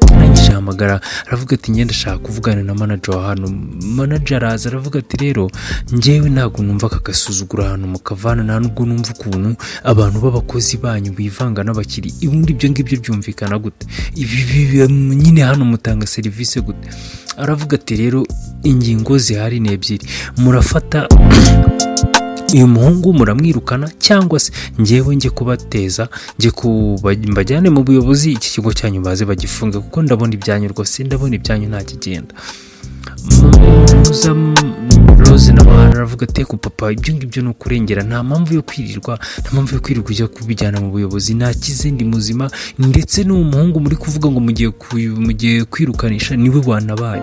Arangije ahamagara, aravuga ati: "Ngenda ndashaka kuvugana na manager wa hano." Manager araza, aravuga ati: "Rero njyewe ntabwo numva aka gasuzuguro ahantu mukavana, nta nubwo numva ukuntu abantu b'abakozi banyu bivanga n'abakiriya. Ubundi ibyo ngibyo byumvikana gute? Ibi nyine hano mutanga serivisi gute?" Aravuga ati: "Rero ingingo zihari ni ebyiri: murafata uyu muhungu muramwirukana, cyangwa se njyewe njye kubateza, njye mbajyane mu buyobozi, iki kigo cyanyu baze bagifunge, kuko ndabona ibyanyu rwose, ndabona ibyanyu nta kigenda." Muza Rose nawe aravuga ati: "Ku papa, ibyo ngibyo ni ukurengera, nta mpamvu yo kwirirwa ujya kubijyana mu buyobozi. Nakize, ndi muzima, ndetse n'uwo muhungu muri kuvuga ngo mugiye kwirukanisha niwe wanabaye."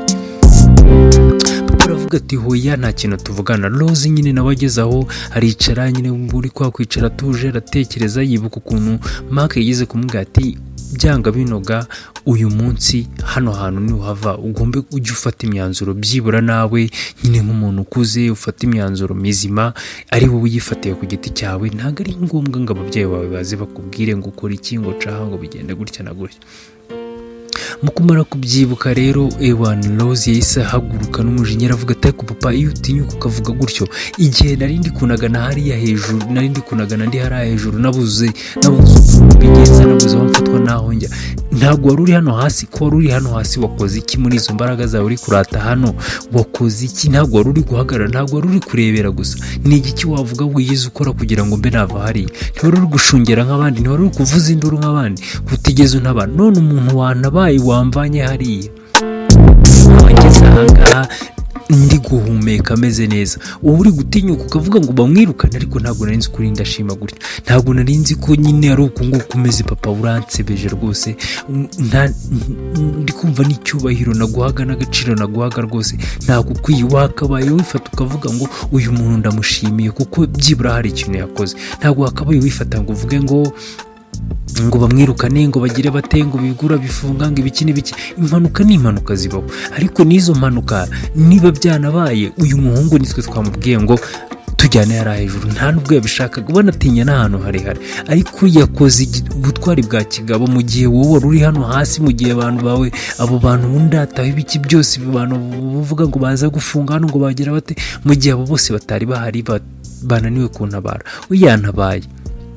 Papa aravuga ati: "Hoya, nta kintu tuvugana." Rose nyine nawe ageze aho aricara, nyine muri kwa kwicara atuje, aratekereza, yibuka ukuntu Mark yigeze kumubwira ati: "Byanga binoga uyu munsi hano hantu nuhava ugombe ujye ufata imyanzuro, byibura nawe nyine nk'umuntu ukuze ufata imyanzuro mizima ari wowe uyifatiye ku giti cyawe. Ntabwo ari ngombwa ngo ababyeyi bawe baze bakubwire ngo ukore iki, ngo caha, ngo bigende gutya na gutya." Mu kumara kubyibuka rero, ewan, Rose yahise ahaguruka n'umujinya, aravuga ati: "Ariko papa, iyo utinyuka ukavuga gutyo igihe nari ndi kunagana hariya hejuru, nari ndi kunagana ndi hariya hejuru, nabuze ukuntu mbigenza, nabuze aho mfatwa n'aho njya, ntabwo wari uri hano hasi? Ko wari uri hano hasi, wakoze iki muri izo mbaraga zawe uri kurata hano? Wakoze iki? Ntabwo wari uri guhagarara, ntabwo wari uri kurebera gusa? Ni igiki wavuga wigeze ukora kugira ngo mbe nava hariya? Ntiwari uri gushungera nk'abandi? Ntiwari uri kuvuza induru nk'abandi? Kutigeze untabara? None umuntu wantabaye, wamvanye hariya, wageze ahangaha ndi guhumeka ameze neza, wowe uri gutinyuka ukavuga ngo bamwirukane? Ariko ntabwo nari nzi ko uri ndashima gutya, ntabwo nari nzi ko nyine ari uku nguku umeze. Papa, uransebeje rwose. Ndi kumva n'icyubahiro naguhaga n'agaciro naguhaga rwose ntabwo ukwiye. Wakabaye wifata ukavuga ngo uyu muntu ndamushimiye kuko byibura hari ikintu yakoze. Ntabwo wakabaye wifata ngo uvuge ngo bamwirukane, ngo bagire bate, ngo bigura bifunga, ngo ibiki n'ibiki. Impanuka ni impanuka, zibaho, ariko n'izo mpanuka niba byanabaye, uyu muhungu nitwe twamubwiye ngo tujye kuri toilette, nitwe twamubwiye ngo Tujyane hariya hejuru. Nta nubwo yabishakaga, banatinya n'ahantu harehare, ariko yakoze ubutwari bwa kigabo mu gihe wowe wari uri hano hasi, mu gihe abantu bawe, abo bantu bundataho ibiki byose, ibi bantu buvuga ngo baza gufunga hano, ngo bagira bate, mu gihe abo bose batari bahari, bananiwe kuntabara, we yantabaye.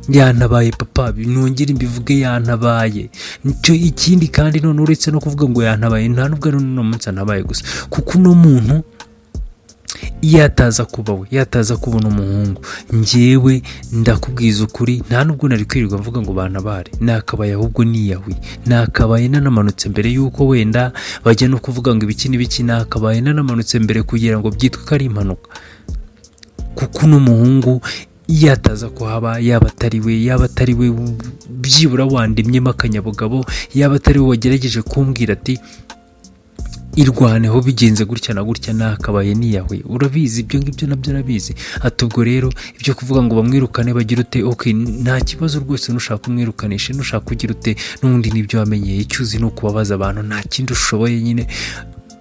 Yantabaye papa, nongere mbivuge, yantabaye. Nicyo ikindi kandi none uretse no kuvuga ngo yantabaye, nta nubwo ari uno munsi antabaye gusa, kuko uno muntu iyo ataza kuba we, iyo ataza kubona umuhungu, njyewe ndakubwiza ukuri, nta nubwo nari kwirirwa mvuga ngo bantabare, nakabaye ahubwo niyahuye, nakabaye nanamanutse mbere y'uko wenda bajya no kuvuga ngo ibiki n'ibiki, nakabaye nanamanutse mbere kugira ngo byitwe ko ari impanuka. Kuko uno muhungu iyo ataza kuhaba, yaba atari we byibura wandemyemo akanyabugabo, yaba atari we wagerageje kumbwira ati irwaneho bigenze gutya na gutya, nakabaye niyahuye. Urabizi, ibyo ngibyo nabyo arabizi. Ati ubwo rero ibyo kuvuga ngo bamwirukane bagira ute, ok, nta kibazo rwose, nushaka umwirukanishe, nushaka ugira ute, n'ubundi nibyo wamenyeye. Icyo uzi ni ukubabaza abantu, nta kindi ushoboye.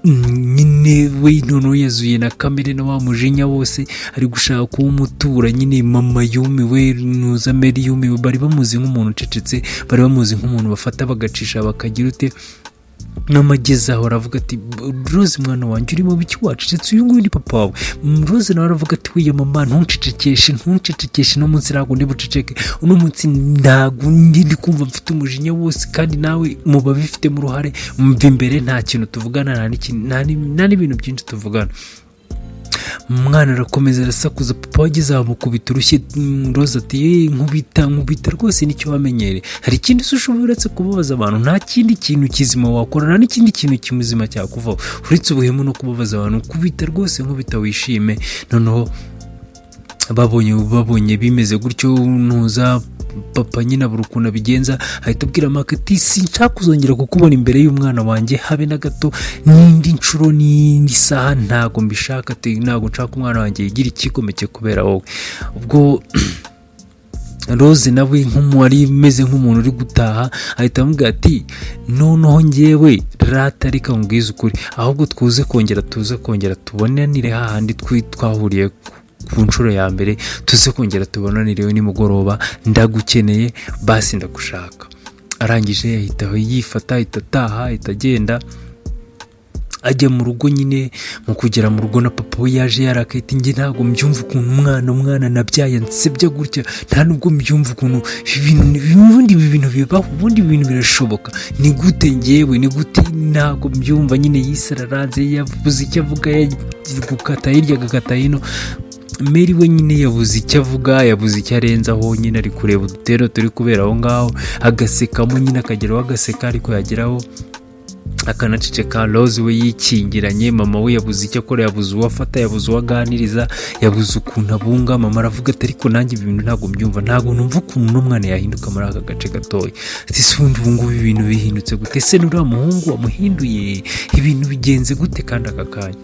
Nyine we noneho yazuye na kamere na wa mujinya wose, ari gushaka kuwumutura nyine. Mama yumiwe, nuza Mary yumiwe. Bari bamuzi nk'umuntu ucecetse, bari bamuzi nk'umuntu bafata bagacisha bakagira ute. N'amageze aho aravuga ati: "Rose, mwana wanjye, uri mu biki wacecetse? Uyu nguyu ni papa wawe." Rose nawe aravuga ati: "Wiye mama, ntuncecekeshe, ntuncecekeshe. Uno munsi ntabwo ndi buceceke, uno munsi ntabwo ndi kumva mfite umujinya wose, kandi nawe muba bifitemo uruhare. Mva imbere, nta kintu tuvugana, nta n'ibintu byinshi tuvugana." Umwana arakomeza arasakuza. Papa wageze aho amukubita urushyi. Rose ati: "Nkubita, nkubita rwose, nicyo wamenyereye. Hari ikindi se ushoboye uretse kubabaza abantu? Nta kindi kintu kizima wakora, nta n'ikindi kintu kizima cyakuvaho uretse ubuhemu no kubabaza abantu. Kubita rwose, nkubita wishime." Noneho babonye bimeze gutyo, ntuza papa nyine abura ukuntu abigenza, ahita abwira Maka ati: "Sinshaka kuzongera kukubona imbere y'umwana wanjye habe na gato, n'indi nshuro n'indi saha, ntabwo mbishaka." Ati: "Ntabwo nshaka umwana wanjye yigira icyigomeke kubera wowe." Ubwo Rose nawe nk'uwari umeze nk'umuntu uri gutaha, ahita amubwira ati: "Noneho ngewe rata, reka nkubwize ukuri, ahubwo twuze kongera, tuze kongera tubonanire hahandi twahuriye ku nshuro ya mbere, tuze kongera tubonanire nimugoroba, ndagukeneye, basi ndagushaka." Arangije ahita yifata, ahita ataha, ahita agenda ajya mu rugo nyine. Mu kugera mu rugo na papa we yaje yarakaye. Njye ntabwo mbyumva ukuntu umwana nabyaye nsebya gutya, nta nubwo mbyumva ukuntu ubundi ibi bintu bibaho, ubundi ibi bintu birashoboka. Ni gute ngewe, ni gute? Ntabwo mbyumva nyine. Yisararanze, yabuze icyo avuga, gukata hirya agakata hino. Mary we nyine yabuze icyo avuga, yabuze icyo arenzaho nyine, ari kureba udutero turi kubera aho ngaho, agasekamo nyine, akageraho agaseka, ariko yageraho akanaceceka. Rose we yikingiranye, mama we yabuze icyo akora, yabuze uwo afata, yabuze uwo aganiriza, yabuze ukuntu abunga. Mama aravuga ati: "Ariko nanjye ibi bintu ntabwo mbyumva, ntabwo numva ukuntu uno mwana yahinduka muri aka gace gatoya." Ati: "Se ubundi ubu ngubu ibintu bihindutse gute? Se nuriya muhungu wamuhinduye? Ibintu bigenze gute?" Kandi aka kanya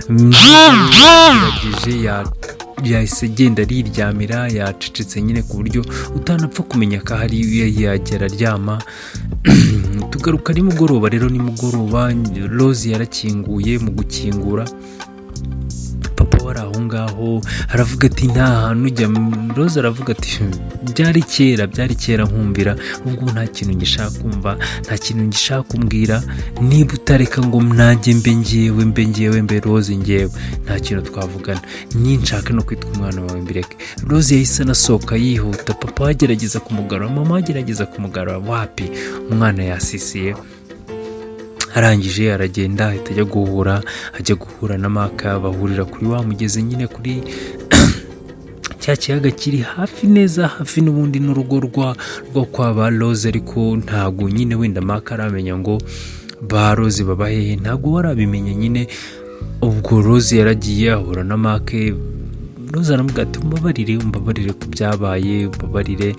yagerageje, yahise agenda ariryamira, yacecetse nyine ku buryo utanapfa kumenya ko ahari, yagera aryama. Tugaruka nimugoroba rero. Nimugoroba Rose yarakinguye. Mu gukingura, papa wari aho ngaho aravuga ati: "Nta hantu ujya." Rose aravuga ati: "Byari kera, byari kera nkumvira, ubwo nta kintu ngishaka kumva, nta kintu ngishaka kumbwira. Niba utareka ngo nanjye mbe ngewe, mbe ngewe, mbe Rose ngewe, nta kintu twavugana. Ninshaka no kwitwa umwana wawe mbireke." Rose yahise anasohoka yihuta. Papa agerageza kumugarura, mama agerageza kumugarura, wapi, umwana yasisiye. Arangije aragenda, ahita ajya guhura na Maka. Bahurira kuri wa mugezi nyine, kuri cya kiyaga kiri hafi neza hafi n'ubundi n'urugo rwo kwa ba Rose. Ariko ntabwo nyine wenda Maka aramenya ngo ba Rose baba hehe, ntabwo warabimenya nyine. Ubwo Rose yaragiye ahura na Make. Rose aramubwira ati: "Umbabarire, umbabarire ku byabaye, umbabarire.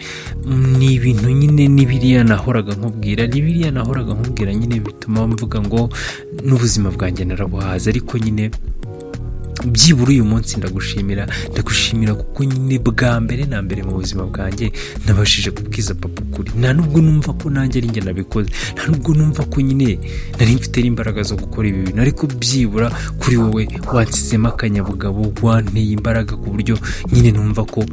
Ni ibintu nyine, ni biriya nahoraga nkubwira, ni biriya nahoraga nkubwira nyine bituma mvuga ngo n'ubuzima bwanjye narabuhaze, ariko nyine Byibura uyu munsi ndagushimira, ndagushimira kuko nyine bwa mbere na mbere mu buzima bwanjye nabashije kubwiza papa ukuri. Nta nubwo numva ko nanjye ari njye nabikoze, nta nubwo numva ko nyine nari mfite n'imbaraga zo gukora ibi bintu, ariko byibura kuri wowe wansizemo akanyabugabo, wanteye imbaraga ku buryo nyine numva ko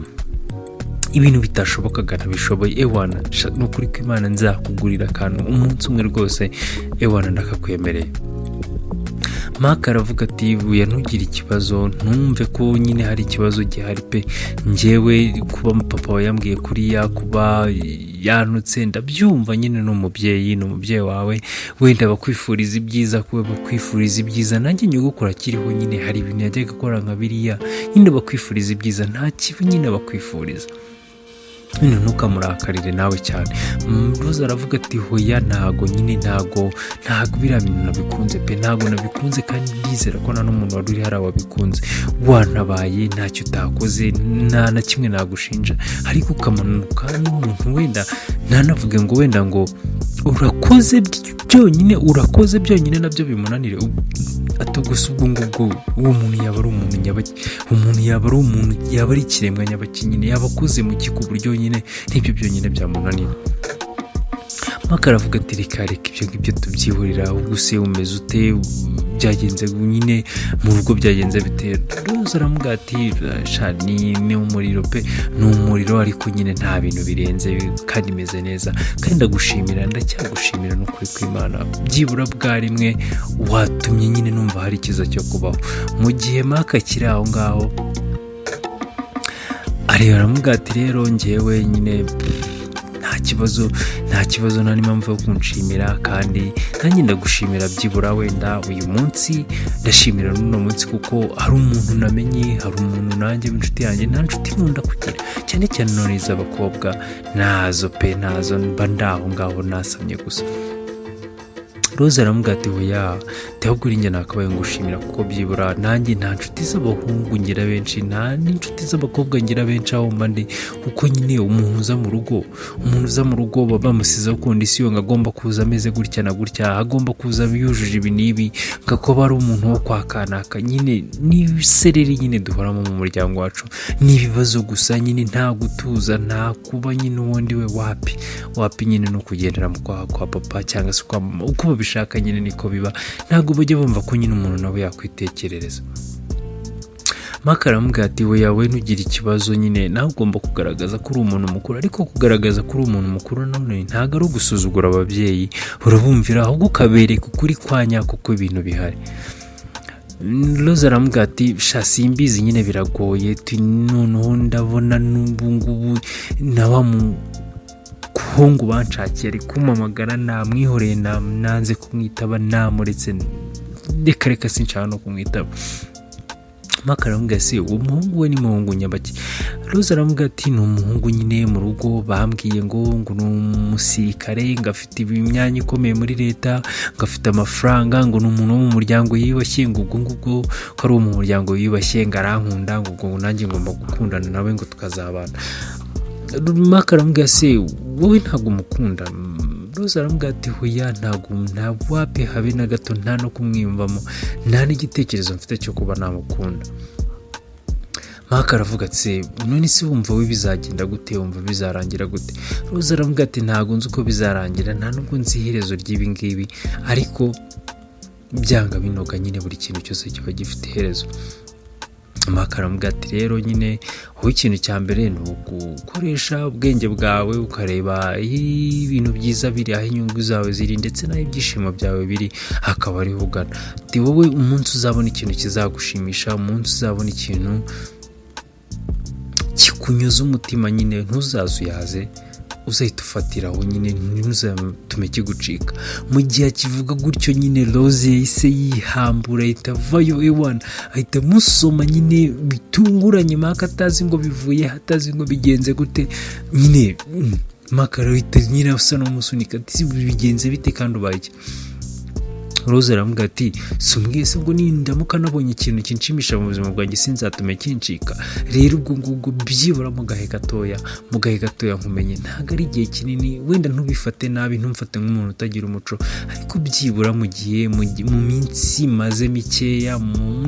ibintu bitashobokaga ntabishoboye. Ewana ni ukuri ko Imana, nzakugurira akantu umunsi umwe rwose, ewana ndakakwemereye." Mark aravuga ati: "Buya, ntugire ikibazo, ntumve ko nyine hari ikibazo gihari pe. Njyewe kuba papa wawe yambwiye kuriya, kuba yanutse, ndabyumva nyine, ni umubyeyi, ni umubyeyi wawe, wenda bakwifuriza ibyiza, kuba bakwifuriza ibyiza. Nanjye nyogokuru akiriho nyine hari ibintu yajyaga akora nka biriya nyine, bakwifuriza ibyiza, nta kibi nyine bakwifuriza nyine, ntukamurakarire nawe cyane." Rose aravuga ati: "Hoya, ntago nyine, ntago biriya bintu nabikunze pe, ntago nabikunze, kandi ndizera ko nta n'umuntu wari uri hariya wabikunze. Wantabaye, ntacyo utakoze, nta na kimwe nagushinja, ariko ukamanuka n'umuntu wenda ntanavuge ngo wenda ngo urakoze byonyine, urakoze byonyine nabyo bimunanire." Ati: "Gusa ubwo ngubwo uwo muntu yaba ari umuntu nyabaki? Umuntu yaba ari umuntu, yaba ari ikiremwa nyabaki nyine? Yaba akoze mu ki ku buryo nyine n'ibyo byonyine byamunanira?" Mark aravuga ati: "Reka reka, ibyo ngibyo tubyihorera. Ahubwo se umeze ute? Byagenze nyine mu rugo, byagenze bite?" Rose aramubwira ati: "Sha, ni umuriro pe, ni umuriro, ariko nyine nta bintu birenze kandi imeze neza, kandi ndagushimira, ndacyagushimira n'ukuri kw'Imana. Byibura bwa rimwe watumye nyine numva hari icyiza cyo kubaho." Mu gihe Mark akiri aho ngaho areba, aramubwira ati: "Rero njyewe nyine nta kibazo, nta kibazo, nta n'impamvu yo kunshimira, kandi nanjye ndagushimira. Byibura wenda uyu munsi ndashimira n'uno munsi kuko hari umuntu namenye, hari umuntu nanjye w'inshuti yanjye. Nta nshuti nkunda kugira, cyane cyane none iz'abakobwa ntazo pe, ntazo, mba ndaho ngaho nasamye gusa." Rose aramubwira ati: "Hoya, ahubwo uri njye nakabaye ngushimira, kuko byibura nanjye nta nshuti z'abahungu ngira benshi, nta n'inshuti z'abakobwa ngira benshi aho mba ndi, kuko nyine umuntu uza mu rugo baba bamusizeho condition ngo agomba kuza ameze gutya na gutya, agomba kuza yujuje ibi n'ibi, ngo kuba ari umuntu wo kwa kanaka nyine. N'ibisereri nyine duhoramo mu muryango wacu, ni ibibazo gusa nyine, nta gutuza, nta kuba nyine uwundi we, wapi wapi nyine, ni ukugendera mu kwaha kwa papa cyangwa se kwa mama, uko babishaka nyine niko biba. Ntabwo bajya bumva ko nyine umuntu nawe yakwitekerereza." Mark aramubwira ati: "We yawe, ntugire ikibazo nyine, nawe ugomba kugaragaza ko uri umuntu mukuru, ariko kugaragaza ko uri umuntu mukuru none ntabwo ari ugusuzugura ababyeyi, urabumvira, ahubwo ukabereka ukuri kwa nyako ko ibintu bihari." Rose aramubwira ati: "Sha, simbizi nyine, biragoye." Ati: "Noneho ndabona n'ubu ngubu na wa muhungu banshakiye ari kumpamagara, namwihoreye, nanze kumwitaba, namuretse, reka reka, sinshaka no kumwitaba." Mark aramubwira: "Se uwo muhungu we ni muhungu nyabaki?" Rose aramubwira ati: "Ni umuhungu nyine mu rugo bambwiye ngo ni umusirikare, ngo afite imyanya ikomeye muri leta, ngo afite amafaranga, ngo ni umuntu wo mu muryango yiyubashye, ngo ubwo ngubwo ko ari uwo mu muryango wiyubashye, ngo arankunda, ngo ubwo nanjye ngomba gukundana nawe, ngo tukazabana." Mark aramubwira: "Se wowe ntabwo umukunda?" Rose aramubwira ati: "Hoya, ntabwo, nta wapi, habe na gato, nta no kumwiyumvamo, nta n'igitekerezo mfite cyo kuba namukunda." Mark aravuga ati: "None se wumva we bizagenda gute? Wumva bizarangira gute?" Rose aramubwira ati: "Ntabwo nzi uko bizarangira, nta nubwo nzi iherezo ry'ibi ngibi, ariko byanga binoga nyine buri kintu cyose kiba gifite iherezo." Mark aramubwira ati: "Rero nyine wowe ikintu cya mbere ni ugukoresha ubwenge bwawe, ukareba aho ibintu byiza biri, aho inyungu zawe ziri, ndetse n'aho ibyishimo byawe biri, hakaba ariho ugana." Ati: "Wowe umunsi uzabona ikintu kizagushimisha, umunsi uzabona ikintu kikunyuza umutima nyine, ntuzazuyaze, uzahita ufatiraho nyine, ntuzatume kigucika." Mu gihe akivuga gutyo nyine, Rose yahise yihambura, ahita avayo, ewana ahita amusoma nyine bitunguranye. Mark atazi ngo bivuye, atazi ngo bigenze gute nyine. Mark arahita nyine asa n'umusunika ati: "Bigenze bite kandi ubaye iki?" Rose aramubwira ati: "Si mwese ubwo nindamuka nabonye ikintu kinshimisha mu buzima bwanjye, sinzatume kincika. Rero ubwo ngubwo byibura mu gahe gatoya, mu gahe gatoya nkumenye, ntabwo ari igihe kinini. Wenda ntubifate nabi, ntumfate nk'umuntu utagira umuco, ariko byibura mu gihe mu minsi maze mikeya,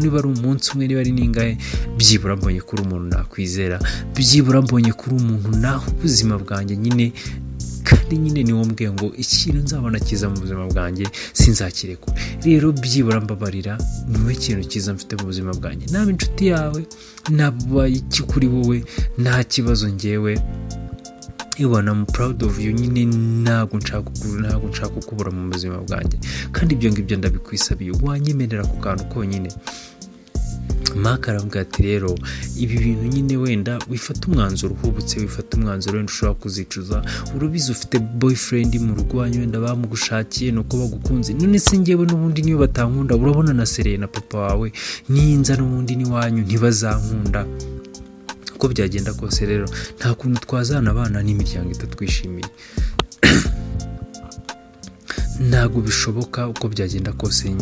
niba ari umunsi umwe, niba ari n'ingahe, byibura mbonye ko uri umuntu nakwizera, byibura mbonye ko uri umuntu naho ubuzima bwanjye nyine. Kandi nyine niwo mbwiye ngo ikintu nzabona cyiza mu buzima bwanjye sinzakirekure. Rero byibura mbabarira, niwe kintu cyiza mfite mu buzima bwanjye. Naba inshuti yawe, naba iki kuri wowe, nta kibazo. Ngewe ibona I'm proud of you nyine. Ntabwo nshaka kukubura mu buzima bwanjye, kandi ibyo ngibyo ndabikwisabiye. Wanyemerera ku kantu konyine?" Mark aramubwira ati: "Rero ibi bintu nyine wenda wifata umwanzuro uhubutse, wifata umwanzuro wenda ushobora kuzicuza. Urabizi ufite boyfriend mu rugo iwanyu, wenda bamugushakiye ni uko bagukunze. None se ngewe n'ubundi niyo batankunda, urabona na sereye na papa wawe, ninza n'ubundi n'iwanyu ntibazankunda uko byagenda kose. Rero nta kuntu twazana abana n'imiryango itatwishimiye, ntabwo bishoboka. Uko byagenda kose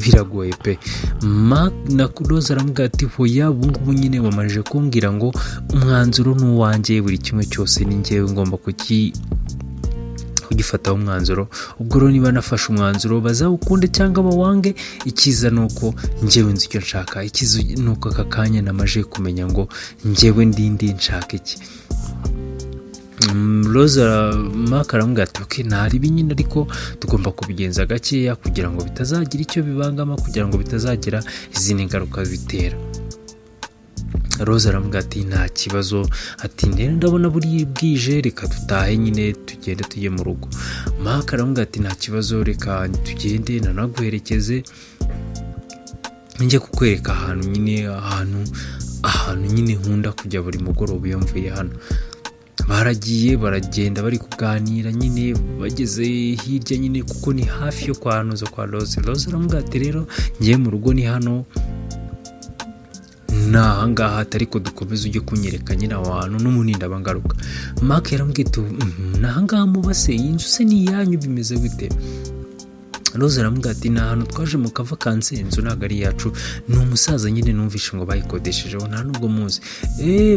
biragoye pe." Na Rose aramubwira ati: "Hoya, ubu ngubu nyine wamajije kumbwira ngo umwanzuro ni uwanjye, buri kimwe cyose ni ngewe ngomba kugifataho umwanzuro. Ubwo rero niba nafashe umwanzuro, bazawukunde cyangwa bawange, icyiza ni uko njyewe nzi icyo nshaka. Icyiza ni uko aka kanya namaje kumenya ngo njyewe ndindi, nshaka iki." Rose, Mark aramubwira ati: "Ok, ntaribi nyine, ariko tugomba kubigenza gakeya kugira ngo bitazagira icyo bibangama, kugira ngo bitazagira izindi ngaruka bitera." Rose aramubwira ati: "Nta kibazo." Ati: "Rero ndabona buri bwije, reka dutahe nyine, tugende tujye mu rugo." Mark aramubwira ati: "Nta kibazo, reka tugende nanaguherekeze, njye kukwereka ahantu nyine, ahantu nyine nkunda kujya buri mugoroba iyo mvuye hano." Baragiye, baragenda, bari kuganira nyine, bageze hirya nyine, kuko ni hafi yo kwa Nuzo, kwa Rose. Rose aramubwira ati: "Rero ngiye mu rugo, ni hano, ni ahangaha, ariko dukomeze ujye kunyereka nyine aho hantu n'ubundi ndaba ngaruka." Mark yaramubwiye ati: "Ni ahangaha muba se? Iyi nzu se ni iyanyu? Bimeze gute?" Rose aramubwira ati: "Ni ahantu twaje mu kavakansi, inzu ntabwo ari iyacu, ni umusaza nyine numvishe ngo bayikodeshejeho, nta nubwo muzi."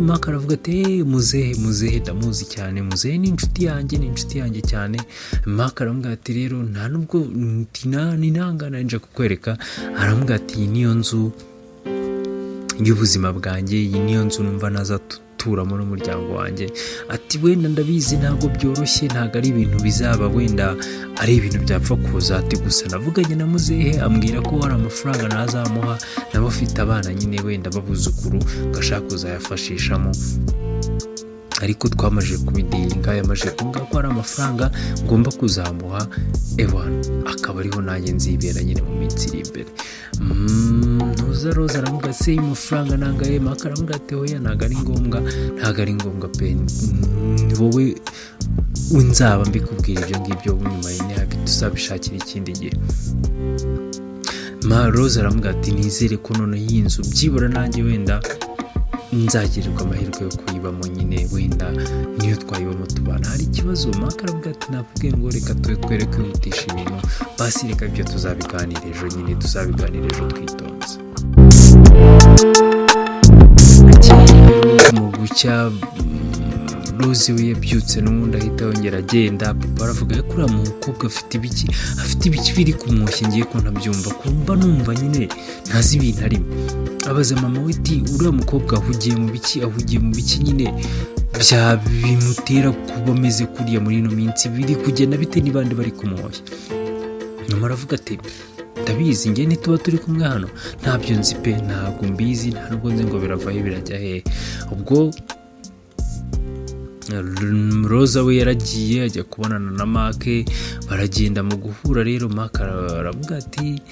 Mark aravuga ati: "Muzehe, muzehe ndamuzi cyane, muzehe ni inshuti yanjye, ni inshuti yanjye cyane." Mark aramubwira ati: "Rero nta nubwo ni nangana nje kukwereka." Aramubwira ati: "Iyi niyo nzu y'ubuzima bwanjye, iyi niyo nzu numva nazaturamo n'umuryango wanjye." Ati: "Wenda ndabizi ntabwo byoroshye, ntabwo ari ibintu bizaba, wenda ari ibintu byapfa kuza." Ati: "Gusa navuganye na muzehe, ambwira ko hari amafaranga nazamuha, nabo afite abana nyine, wenda babuzukuru, ngashaka kuzayafashishamo, ariko twamaze kubidealinga, yamaze kumbwira ko hari amafaranga ngomba kuzamuha, ewana akaba ariho nanjye nzibera nyine mu minsi iri imbere." Ntuza Roza aramuga: "Se amafaranga nangahe?" Mark aramuga ati: "Hoya, ntabwo ari ngombwa, ntabwo ari ngombwa pe. Ni wowe nzaba mbikubwira ibyo ngibyo nyuma y'imyaka, tuzabishakira ikindi gihe." Ma Rose aramuga ati: "Nizere ko noneho iyi nzu byibura nanjye wenda nzagirirwa amahirwe yo kuyibamo nyine, wenda niyo twayibamo tubana, hari ikibazo?" Mark aravuga ati: "Nakubwiye ngo reka twere kwihutisha ibintu, basi reka ibyo tuzabiganira ejo nyine, tuzabiganira ejo twitonze." Bukeye mu gucya, Rose we yabyutse n'ubundi ahita yongera agenda. Papa aravuga: "Ariko uriya mukobwa afite ibiki? Afite ibiki biri kumwoshya? Ngiye ko ntabyumva, kumva numva nyine ntazi ibintu arimo." Abaza mama we ati: "Uriya mukobwa ahugiye mu biki? Ahugiye mu biki nyine bya bimutera kuba ameze kuriya muri ino minsi? Biri kugenda bite? N'abandi bari kumwoshya?" Nyuma aravuga ati: "Ndabizi njye, ntituba turi kumwe hano? Ntabyo nzi pe, ntabwo mbizi, nta nubwo nzi ngo birava he birajya hehe." Ubwo Roza we yaragiye ajya kubonana na Mark, baragenda. Mu guhura rero, Mark aravuga ati: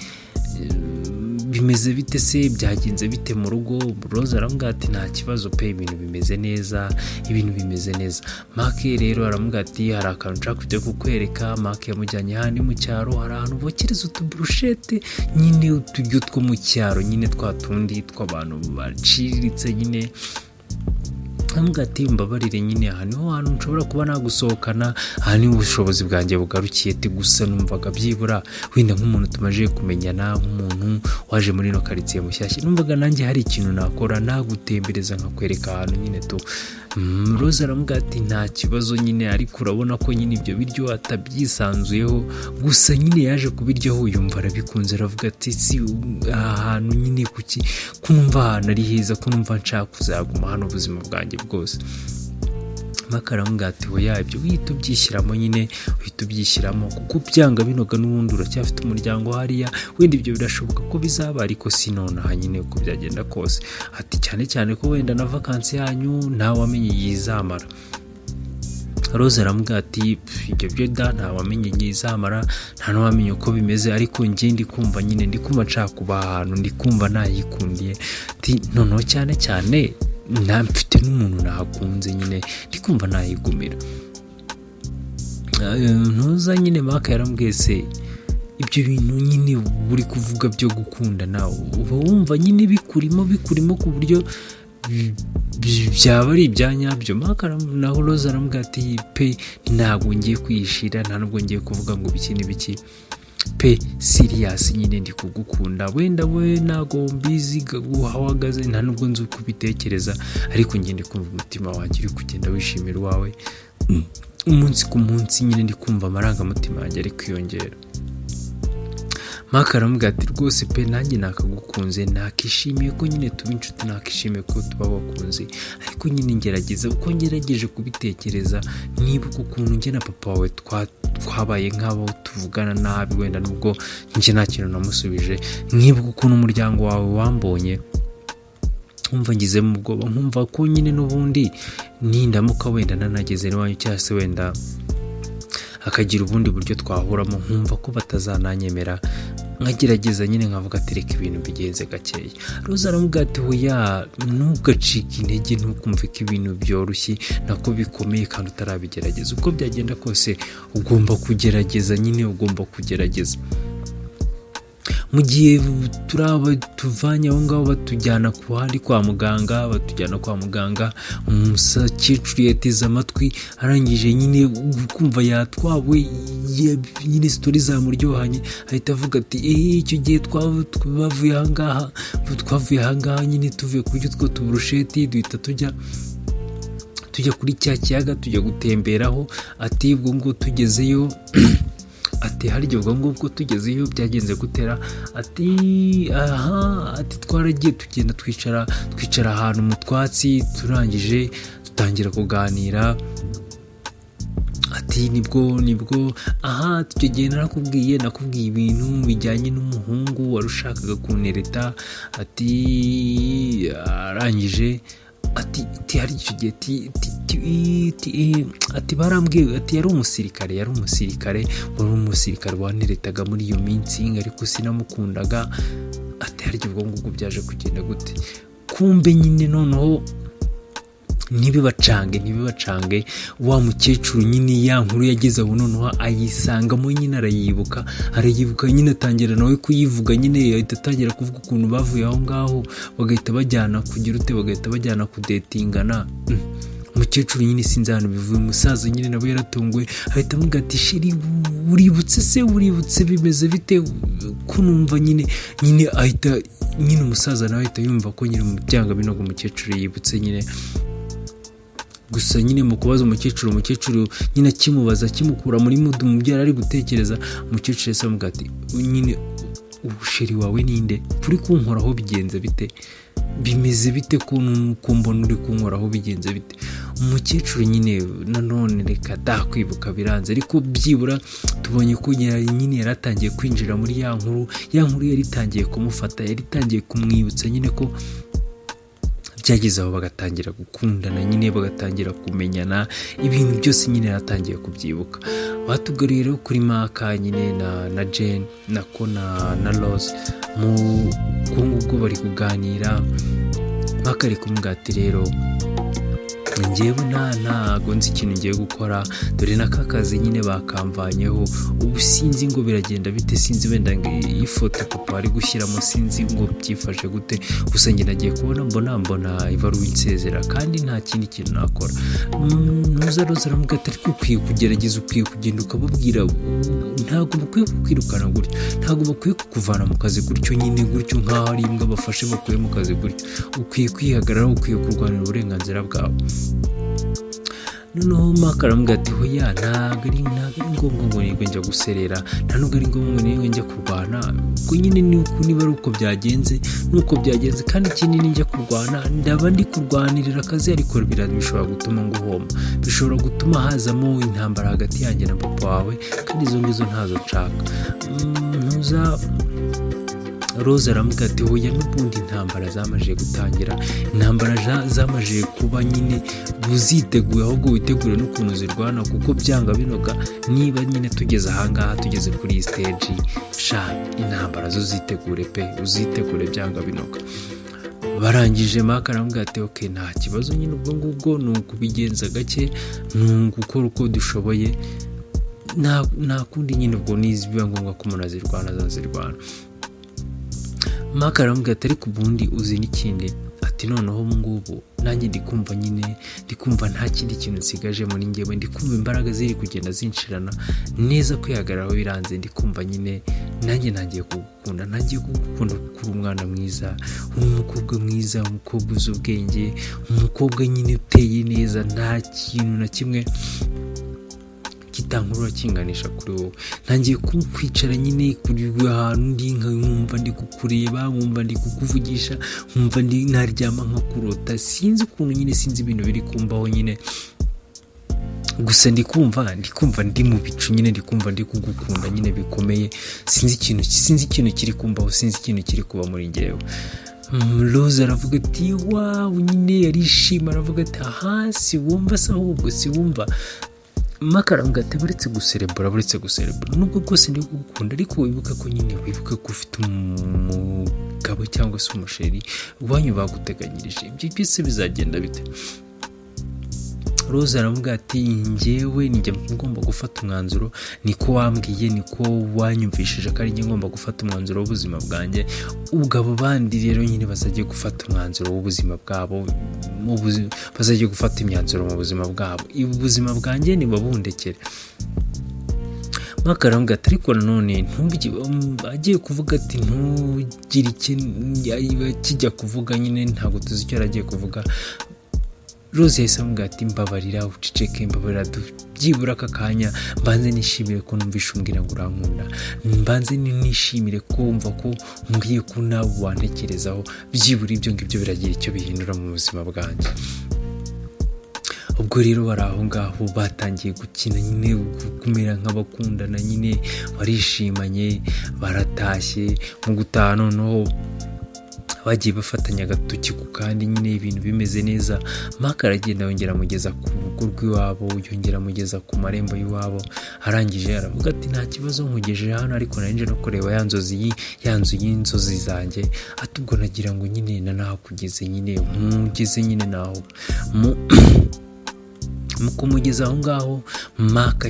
"Bimeze bite se? Byagenze bite mu rugo?" Roza aravuga ati: "Nta kibazo pe, ibintu bimeze neza, ibintu bimeze neza." Mark rero aravuga ati: "Hari akantu nshaka kujya kukwereka." Mark yamujyanye ahandi mu cyaro, hari ahantu bokereza utuburushete nyine, uturyo two mu cyaro nyine, twa tundi tw'abantu baciriritse nyine. Aramubwira ati: "Mbabarire nyine, aha niho hantu nshobora kuba nagusohokana, aha niho ubushobozi bwanjye bugarukiye." Ati: "Gusa numvaga byibura wenda nk'umuntu tumaze kumenyana, nk'umuntu waje muri ino karitsiye mushyashya, numvaga nanjye hari ikintu nakora, nagutembereza nkakwereka ahantu nyine tu." Rose aramubwira ati: "Nta kibazo nyine, ariko urabona ko nyine ibyo biryo atabyisanzuyeho." Gusa nyine yaje kubiryaho yumva arabikunze, aravuga ati: "Si aha hantu nyine, kuki ko numva ahantu ari heza, ko numva nshaka kuzaguma hano ubuzima bwanjye bwose?" Maka aramubwira ati: "Oya, ibyo uhita ubyishyiramo nyine, uhita ubyishyiramo, kuko byanga binoga n'ubundi uracyafite umuryango hariya. Wenda ibyo birashoboka ko bizaba, ariko si nonaha nyine, uko byagenda kose." Ati: "Cyane cyane ko wenda na vakansi yanyu ntawamenye yizamara." Rose aramubwira ati: "Ibyo byo da, ntawamenye igihe izamara, nta n'uwamenya uko bimeze, ariko njye ndi kumva nyine, ndi kumva nshaka kuba ahantu, ndi kumva nayikundiye." Ati: "Noneho cyane cyane nta mfite n'umuntu nahakunze nyine, ndi kumva nayigumira." Ntuza nyine Maka yaramubwiye: "Se ibyo bintu nyine uri kuvuga byo gukundana, uba wumva nyine bikurimo, bikurimo ku buryo byaba ari ibya nyabyo?" Maka naho Rose aramubwira ati: "Pe, ntabwo ngiye kwihishira, nta nubwo ngiye kuvuga ngo biki n'ibiki pe, serious nyine ndi kugukunda. Wenda we ntabwo mbizi aho uhagaze, nta nubwo nzi uko ubitekereza, ariko njye ndi kumva umutima wanjye uri kugenda wishimira uwawe umunsi ku munsi nyine, ndi kumva amarangamutima yanjye ari kwiyongera." Maka aramubwira ati: "Rwose pe, nanjye nakagukunze, nakishimiye ko nyine tuba inshuti, nakishimiye ko tuba abakunzi, ariko nyine ngerageza, uko ngerageje kubitekereza, nibuka ukuntu njye na papa wawe twabaye nk'abo tuvugana nabi, wenda nubwo njye nta kintu namusubije, nkibuka ukuntu umuryango wawe wambonye, nkumva ngizemo ubwoba, nkumva ko nyine n'ubundi nindamuka wenda nanageze iwanyu, cyangwa se wenda hakagira ubundi buryo twahuramo, nkumva ko batazananyemera, nkagerageza nyine nkavuga ati reka ibintu bigenze gakeya." Roza aramubwira ati: "Oya, ntugacike intege, ntukumve ko ibintu byoroshye nako bikomeye kandi utarabigerageza. Uko byagenda kose ugomba kugerageza nyine, ugomba kugerageza." Mu gihe turaba tuvanye aho ngaho, batujyana ku handi kwa muganga, batujyana kwa muganga, umukecuru yateze amatwi, arangije nyine kumva yatwawe nyine, story zamuryohanye, ahita avuga ati: "Eee, icyo gihe twavuye ahangaha, twavuye ahangaha nyine, tuvuye kurya utwo tuburusheti, duhita tujya kuri cya kiyaga, tujya gutemberaho." Ati: "Ubwo ngo tugezeyo," ati: "Harya ubwo ngubwo tugezeyo byagenze gutera?" Ati: "Aha," ati: "twaragiye, tugenda twicara ahantu mu twatsi, turangije dutangira kuganira." Ati: Nibwo aha icyo gihe narakubwiye, nakubwiye ibintu bijyanye n'umuhungu wari ushakaga kuntereta." Ati arangije ati: "Hari icyo gihe," ati: "barambwiye," ati: "yari umusirikare, yari umusirikare, wari umusirikare wanteretaga muri iyo minsi, ariko sinamukundaga." Ati: "Harya ubwo ngubwo byaje kugenda gute?" Kumbe nyine noneho ntibibacange, ntibibacange, wa mukecuru nyine ya nkuru yageze aho noneho ayisangamo nyine, arayibuka, arayibuka nyine, atangira nawe kuyivuga nyine, ahita atangira kuvuga ukuntu bavuye aho ngaho bagahita bajyana kugira ute, bagahita bajyana kudetingana. Umukecuru nyine sinzi ahantu bivuye, umusaza nyine nawe yaratunguwe, ahita amuga ati: "Chéri, uributse se, uributse bimeze bite ko numva nyine ahita nyine umusaza nawe ahita yumva ko nyine mu byanga binogo umukecuru yibutse nyine. Gusa nyine mu kubaza umukecuru, umukecuru nyine akimubaza, akimukura muri mood mu byo yari ari gutekereza, umukecuru yahise amubwira ati: "Nyine ubu chéri wawe ninde uri kunkoraho? Bigenze bite? Bimeze bite ko mbona uri kunkoraho? Bigenze bite?" Umukecuru nyine nanone reka da, kwibuka biranze, ariko byibura tubonye ko nyine yari atangiye kwinjira muri ya nkuru, ya nkuru yari itangiye kumufata, yari itangiye kumwibutsa nyine ko byageze aho bagatangira gukundana nyine, bagatangira kumenyana, ibintu byose nyine yaratangiye kubyibuka. Batugariye rero kuri Maka nyine na Jane, nako na Rose, mu ubwo ngubwo bari kuganira. Maka ari kumubwira ati: "Rero Ngewe ntago nzi ikintu ngiye gukora, dore n'aka kazi nyine bakamvanyeho. Ubu sinzi ngo biragenda bite, sinzi wenda ngo iyi foto papa ari gushyiramo, sinzi ngo byifashe gute. Gusa njye nagiye kubona mbona ibaruwa insezera, kandi nta kindi kintu nakora. Ntuza Roza aramubwira ati: "Ariko ukwiye kugerageza, ukwiye kugenda ukababwira. Ntabwo bakwiye kukwirukana gutyo, ntabwo bakwiye kukuvana mu kazi gutyo nyine, gutyo nk'aho ari imbwa bafashe bakuye mu kazi gutyo. Ukwiye kwihagararaho, ukwiye kurwanira uburenganzira bwawe." Noneho Maka aramubwira ati: "Hoya, ntabwo ari ngombwa ngo nirwe njya guserera, nta nubwo ari ngombwa ngo nirwe njya kurwana. Ubwo nyine ni uko, niba ari uko byagenze, ni uko byagenze. Kandi ikindi, ninjya kurwana ndaba ndi kurwanirira akazi, ariko bishobora gutuma nguhomba, bishobora gutuma hazamo intambara hagati yanjye na papa wawe, kandi izo ngizo ntazo nshaka." Ntuza Rose aramubwira ati: "Hoya, n'ubundi intambara zamajije gutangira, intambara zamajije kuba nyine, buziteguye, ahubwo witegure n'ukuntu zirwana, kuko byanga binoga niba nyine tugeze ahangaha, tugeze kuri iyi stage, sha, intambara zo zitegure pe, uzitegure byanga binoga." Barangije Maka aramubwira ati: "Ok, nta kibazo nyine, ubwo ngubwo ni ukubigenza gake, ni ugukora uko dushoboye, nta kundi nyine, ubwo nibiba ngombwa ko umuntu azirwana azazirwana." Maka aramubwira ati: "Ariko ubundi uzi n'ikindi?" Ati: "Noneho ubu ngubu nanjye ndi kumva nyine, ndi kumva nta kindi kintu nsigaje muri njyewe, ndi kumva imbaraga ziri kugenda zinshirana neza, kwihagararaho biranze. Ndi kumva nyine nanjye ntangiye kugukunda, ntangiye kugukunda kuko uri umwana mwiza, uri umukobwa mwiza, umukobwa uzi ubwenge, umukobwa nyine uteye neza. Nta kintu na kimwe kitankurura kinganisha kuri wowe. Ntangiye kwicara nyine kuri ahantu ndi, nkumva ndi kukureba, nkumva ndi kukuvugisha, nkumva ndi naryama nkakurota. Sinzi ukuntu nyine, sinzi ibintu biri kumbaho nyine, gusa ndi kumva ndi mu bicu nyine, ndi kumva ndi kugukunda nyine bikomeye. Sinzi ikintu kiri kumbaho, sinzi ikintu kiri kuba muri njyewe." Rose aravuga ati: "Wow!" Nyine arishima, aravuga ati: "Aha, si wumva se ahubwo, si wumva?" Maka aravuga ati: "Buretse guserebura, buretse guserebura, nubwo bwose ndi kugukunda, ariko wibuke ko nyine, wibuke ko ufite umugabo cyangwa se umusheri iwanyu baguteganyirije. Ibyo byose bizagenda bite?" Rose aramubwira ati: "Njyewe njye ngomba gufata umwanzuro, niko wambwiye, niko wanyumvishije ko ari njye ngomba gufata umwanzuro w'ubuzima bwanjye. Ubwo abo bandi rero nyine bazajya gufata umwanzuro w'ubuzima bwabo, bazajya gufata imyanzuro mu buzima bwabo, ubuzima bwanjye ntibabundekere." Maka aramubwira ati: "Ariko nanone agiye kuvuga ati ntugire kijya kuvuga nyine, ntabwo tuzi icyo yari agiye kuvuga." Rose yahise amubwira ati: "Mbabarira uceceke, mbabarira byibura aka kanya mbanze nishimire ko numvishe umbwira ngo urankunda, mbanze nishimire ko wumva ko umbwiye ko nawe wantekerezaho. Byibura ibyo ngibyo biragira icyo bihindura mu buzima bwanjye." Ubwo rero bari aho ngaho, batangiye gukina nyine, kumera nk'abakundana nyine, barishimanye, baratashye. Mu gutaha noneho bagiye bafatanya agatoki ku kandi nyine, ibintu bimeze neza. Maka aragenda, yongera amugeza ku rugo rw'iwabo, yongera amugeza ku marembo y'iwabo. Arangije aravuga ati: "Nta kibazo, nkugejeje hano, ariko nari nje no kureba ya nzozi, ya nzu y'inzozi zanjye." Ati: "Ubwo nagira ngo nyine nanahakugeze nyine, nkugeze nyine naho." Mu kumugeza aho ngaho, Maka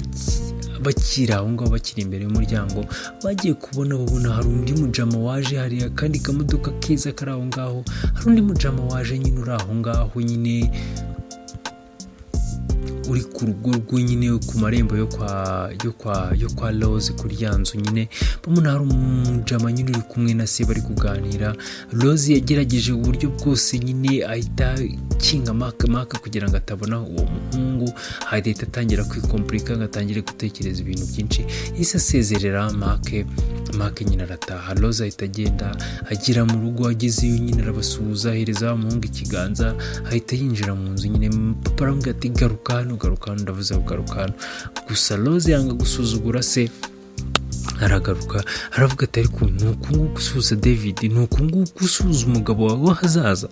bakiri aho ngaho, bakiri imbere y'umuryango, bagiye kubona babona hari undi mujama waje, hari akandi kamodoka keza kari aho ngaho, hari undi mujama waje nyine, uri aho ngaho nyine, uri ku rugo rwe nyine, ku marembo yo kwa Rose, kuri ya nzu nyine. Babona hari umujama nyine uri kumwe na se, bari kuganira. Rose yagerageje uburyo bwose nyine, ahita akinga Maka kugira ngo atabona uwo muhungu, ahita atangira kwikompurika ngo atangire gutekereza ibintu byinshi. Yahise asezerera Make, Make nyine arataha. Rose ahita agenda, agera mu rugo, agezeyo nyine arabasuhuza, ahereza wa muhungu ikiganza, ahita yinjira mu nzu nyine. Papa aramubwira ati: "Garuka hano, garuka hano, ndavuze ngo garuka hano." Gusa Rose yanga gusuzugura se, aragaruka, aravuga ati: "Ariko ni uku nguku usuhuza David? Ni uku nguku usuhuza umugabo wawe w'ahazaza?"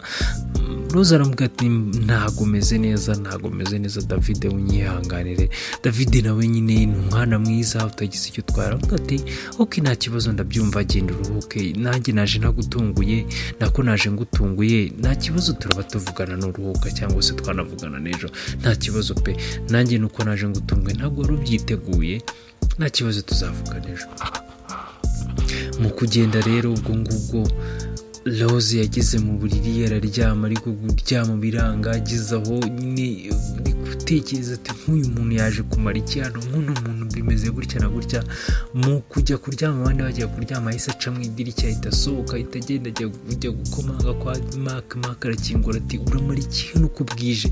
Rose aramubwira ati ntago meze neza, ntago meze neza David, unyihanganire. David nawe nyine ni umwana mwiza utagize icyo utwara. Aravuga ati ok, nta kibazo, ndabyumva, genda uruhuke, nanjye naje ntagutunguye, nako naje ngutunguye, nta kibazo, turaba tuvugana nuruhuka cyangwa se twanavugana n'ejo, nta kibazo pe, nanjye nuko naje ngutunguye ntabwo wari ubyiteguye, nta kibazo, tuzavugana ejo. Mu kugenda rero ubwo ngubwo Rose yageze mu buriri araryama, ariko kuryama biranga. Ageze aho nyine ari gutekereza ati nk'uyu muntu yaje kumara iki hano, nk'uno muntu bimeze gutya na gutya. Mu kujya kuryama, abandi bagiye kuryama, ahise aca mu idirishya, ahita asohoka, ahita agenda ajya gukomanga kwa Mark. Mark arakingura ati uramara iki hano uko bwije?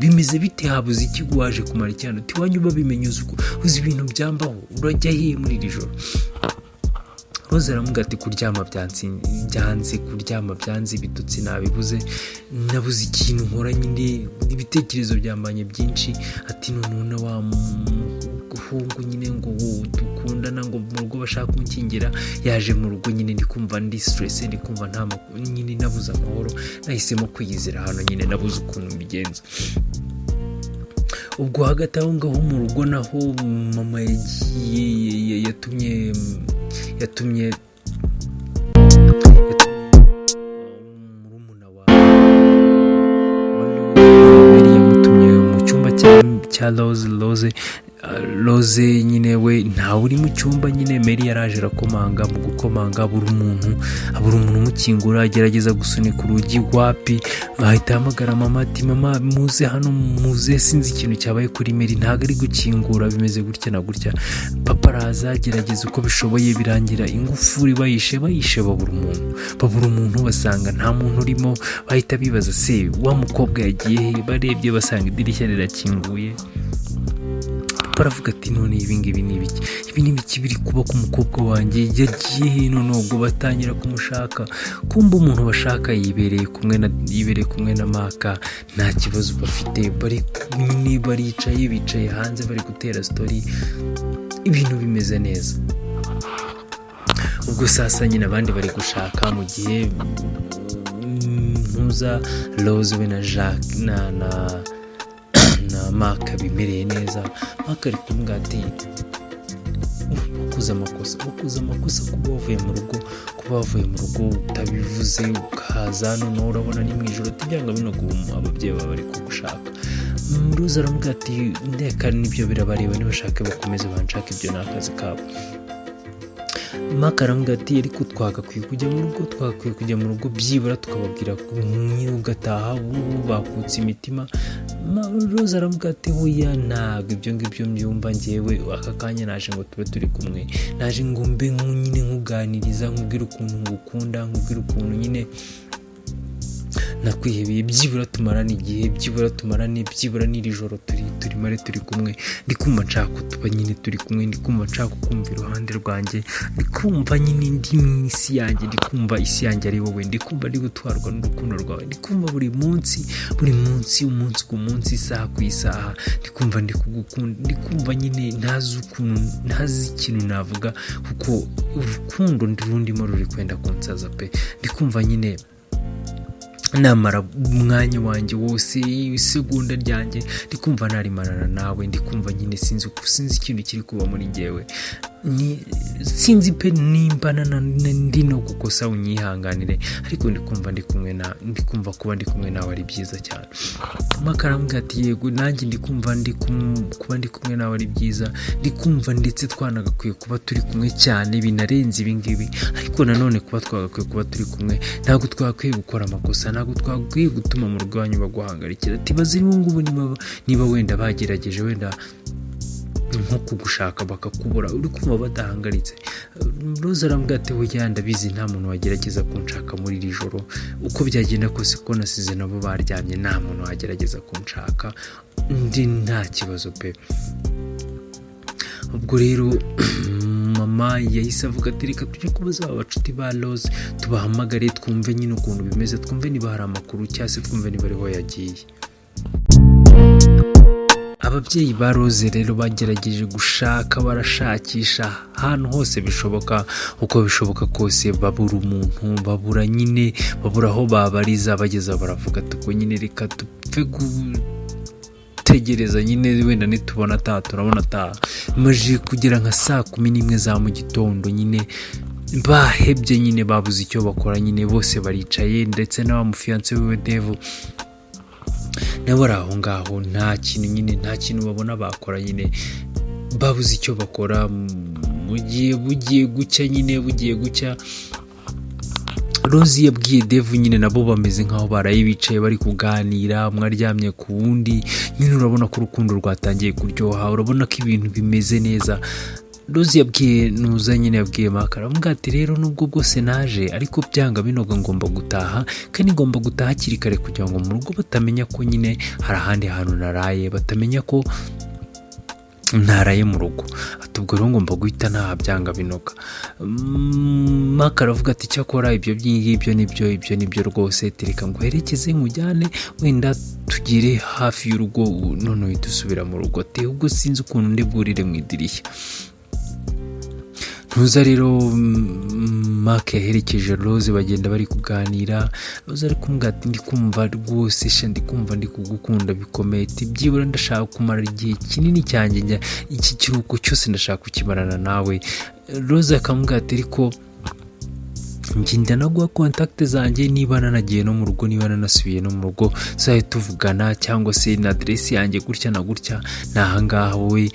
Bimeze bite? Habuze iki? Waje kumara iki hano? Tiwanyu babimenye, uzi ibintu byambaho? Urajya hehe muri iri joro? Rose aramubwira ati kuryama byanze, kuryama byanze, ibitotsi nabibuze, nabuze ikintu nkora nyine, ibitekerezo byambanye byinshi. Ati noneho na wa muhungu nyine ngo dukundana, ngo mu rugo bashaka kunkingira, yaje mu rugo nyine, ndi kumva ndi stress, ndi kumva nta nyine nabuze amahoro, nahisemo kwiyizira hano nyine, nabuze ukuntu mbigenza. Ubwo hagati aho ngaho mu rugo naho mama yagiye yatumye murumuna wa Rose, Mary, yamutumye mu cyumba cya Rose. Rose nyine we ntawe uri mu cyumba nyine. Mary yaraje arakomanga, mu gukomanga abura umuntu umukingura, agerageza gusunika urugi, wapi. Ahita ahamagara mama ati mama, muze hano, muze, sinzi ikintu cyabaye kuri Mary, ntabwo ari gukingura, bimeze gutya na gutya. Papa araza, agerageza uko bishoboye, birangira ingufuri bayishe, babura umuntu, basanga nta muntu urimo. Bahita bibaza se wa mukobwa yagiye he? Barebye basanga idirishya rirakinguye. Papa aravuga ati none ibi ngibi ni ibiki? Ibi ni ibiki biri kuba ku mukobwa wanjye? Yagiye he? None ubwo batangira kumushaka, kumva umuntu bashaka yibereye kumwe na Mark, nta kibazo bafite, bari nyine baricaye, bicaye hanze bari gutera story, ibintu bimeze neza. Ubwo sasa nyine abandi bari gushaka, mu gihe ntuza Rose we na Jacques na Mark bimereye neza. Mark ari kumubwira ati wakoze amakosa, wakoze amakosa kuba wavuye mu rugo, kuba wavuye mu rugo utabivuze ukaza, noneho urabona ni mu ijoro, tubyanga bino guhuma, ababyeyi bawe bari kugushaka. Rose aramubwira ati ndeka nibyo birabareba, nibashake bakomeze banshake, ibyo ni akazi kabo. Mark aramubwira ati ariko twagakwiye kujya mu rugo, twagakwiye kujya mu rugo byibura tukababwira nyine ugataha, ubu ngubu bakutse imitima. Rose aramubwira ati oya, ntabwo ibyo ngibyo mbyumva, ngewe aka kanya naje ngo tube turi kumwe, naje ngo mbe nyine nkuganiriza, nkubwire ukuntu ngukunda, nkubwire ukuntu nyine nakwihebeye, byibura tumarane igihe, byibura tumarane, byibura n'iri joro turi turimare turi kumwe. Ndi kumva nshaka ko tuba nyine turi kumwe, ndi kumva nshaka kumva iruhande rwanjye, ndi kumva nyine ndi mu isi yanjye, ndi kumva isi yanjye ari wowe, ndi kumva ndi gutwarwa n'urukundo rwawe, ndi kumva buri munsi, buri munsi, umunsi ku munsi, isaha ku isaha, ndi kumva ndi kugukunda, ndi kumva nyine ntazi ukuntu, ntazi ikintu navuga, kuko urukundo rundimo ruri kwenda kunsaza pe. Ndi kumva nyine namara umwanya wanjye wose, isegonda ryanjye, ndi kumva narimarana nawe, ndi kumva nyine sinzi ikintu kiri kuba muri njyewe, ni sinzi pe, nimba ndi no gukosa unyihanganire, ariko ndi kumva ndi kumwe na ndi kumva kuba ndi kumwe nawe ari byiza cyane. Mark arambwira ati yego, nanjye ndi kumva kuba ndi kumwe nawe ari byiza, ndi kumva ndetse twanagakwiye kuba turi kumwe cyane binarenze ibi ngibi, ariko nanone kuba twagakwiye kuba turi kumwe ntabwo twagakwiye gukora amakosa, ntabwo twagakwiye gutuma mu rugo iwanyu baguhangarikira. Ati baziri ubu ngubu niba wenda bagerageje wenda nko kugushaka bakakubura, uri kumva badahangaritse? Rose arambwira ati oya, ndabizi, nta muntu wagerageza kunshaka muri iri joro, uko byagenda kose ko nasize nabo baryamye, nta muntu wagerageza kunshaka, ndi nta kibazo pe. Ubwo rero mama yahise avuga ati reka tujye kubaza aba bacuti ba Rose, tubahamagare twumve nyine ukuntu bimeze, twumve niba hari amakuru cyangwa se twumve niba ariho yagiye. Ababyeyi ba Rose rero bagerageje gushaka, barashakisha ahantu hose bishoboka, uko bishoboka kose, babura umuntu, babura nyine, babura aho babariza. Bageze aho baravuga ati: "Ubwo nyine reka dupfe gutegereza nyine, wenda nitubona ataha turabona ataha." Maze kugera nka saa 11 za mu gitondo nyine bahebye nyine, babuze icyo bakora nyine, bose baricaye, ndetse na wa mufiancé wiwe Devu nabo bari aho ngaho, nta kintu nyine, nta kintu babona bakora nyine, babuze icyo bakora. Mu gihe bugiye gucya nyine, bugiye gucya, Rose yabwiye Devu nyine, nabo bameze nkaho baraye bicaye bari kuganira, umwe aryamye ku wundi nyine, urabona ko urukundo rwatangiye kuryoha, urabona ko ibintu bimeze neza. Rose yabwiye Nuza nyine, yabwiye Maka, aramubwira ati: "Rero nubwo bwose naje, ariko byanga binoga ngomba gutaha, kandi ngomba gutaha hakiri kare kugira ngo mu rugo batamenya ko nyine hari ahandi hantu naraye, batamenya ko ntaraye mu rugo." Ati: "Ubwo rero ngomba guhita ntaha byanga binoga." Maka aravuga ati: "Cyakora ibyo ngibyo nibyo, ibyo nibyo rwose, tereka nguherekeze nkujyane, wenda tugere hafi y'urugo, none uhita usubira mu rugo." Ati: "Ubwo sinzi ukuntu ndi bwurire mu idirishya." Ntuza rero, Mark yaherekeje Rose, bagenda bari kuganira. Rose ari kumubwira ati: "Ndi kumva rwose sha, ndi kumva ndi kugukunda bikomeye." Ati: "Byibura ndashaka kumara igihe kinini cyanjye, njya iki kiruhuko cyose ndashaka kukimarana nawe." Rose akamubwira ati: "Ariko njye ndanaguha contact zanjye, niba nanagiye no mu rugo, niba nanasubiye no mu rugo, tuzajya tuvugana, cyangwa se na aderesi yanjye gutya na gutya ni ahangaha, wowe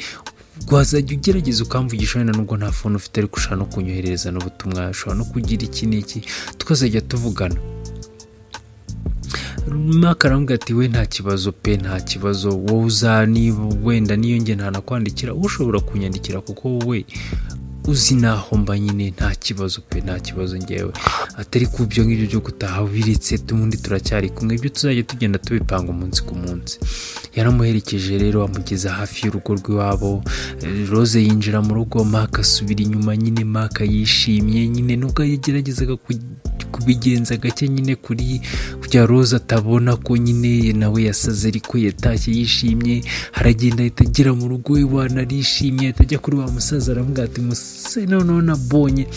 wazajya ugerageza ukamvugisha, wenda nubwo nta phone ufite, ariko ushobora no kunyoherereza n'ubutumwa, ushobora no kugira iki n'iki, tukazajya tuvugana." Mark aramubwira ati: "We nta kibazo pe, nta kibazo, wowe uza niba wenda niyo njye ntanakwandikira, ushobora kunyandikira kuko wowe uzi naho mba nyine, nta kibazo pe, nta kibazo." Ngewe atari ku byo ngibyo byo gutaha biretse, ubundi turacyari kumwe, ibyo tuzajya tugenda tubipanga umunsi ku munsi. Yaramuherekeje rero, amugeza hafi y'urugo rw'iwabo. Rose yinjira mu rugo, Mark asubira inyuma nyine. Mark yishimye nyine, nubwo yageragezaga kubigenza gake nyine kuri kugira Rose atabona ko nyine nawe yasaze, ariko yatashye yishimye. Aragenda ahita agera mu rugo iwana arishimye, ahita ajya kuri wa musaza, aramubwira ati: "Muse, noneho nabonye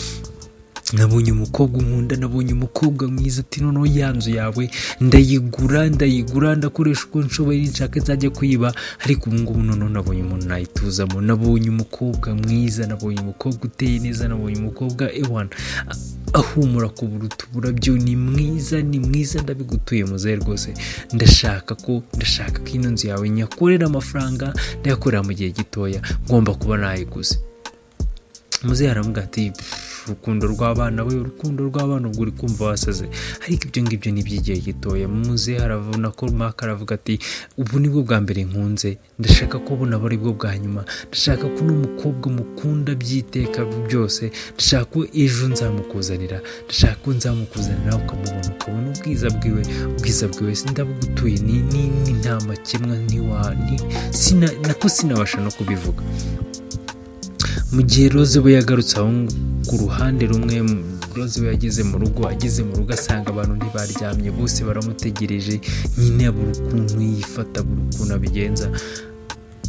umukobwa unkunda, nabonye umukobwa mwiza." Ati: "Noneho ya nzu yawe ndayigura, ndayigura, ndakoresha uko nshoboye, nshaka nzajya kuyiba, ariko ubu ngubu noneho nabonye umuntu nayituzamo, nabonye umukobwa mwiza, nabonye umukobwa uteye neza, nabonye umukobwa ewana ahumura ku uturabyo, ni mwiza, ni mwiza, ndabigutuye muzehe rwose. Ndashaka ko ino nzu yawe nyakorera amafaranga, ndayakorera mu gihe gitoya, ngomba kuba nayiguze." Muzehe aramubwira ati: "Urukundo rw'abana we, urukundo rw'abana, ubwo uri kumva wasaze, ariko ibyo ngibyo ni iby'igihe gitoya." Muzehe aravuna ko Mark aravuga ati: "Ubu nibwo bwa mbere nkunze, ndashaka ko buno ari bwo bwa nyuma, ndashaka ko uno mukobwa mukunda by'iteka byose, ndashaka ko ejo nzamukuzanira, ndashaka ko nzamukuzanira ukamubona, ukabona ubwiza bwiwe, ubwiza bwiwe ndabugutuye, ni nta makemwa, ntiwa nako sinabasha no kubivuga." Mu gihe Rose we yagarutse aho ku ruhande rumwe, Rose we yageze mu rugo, ageze mu rugo asanga abantu ntibaryamye, bose baramutegereje nyine, abura ukuntu yifata, abura ukuntu abigenza.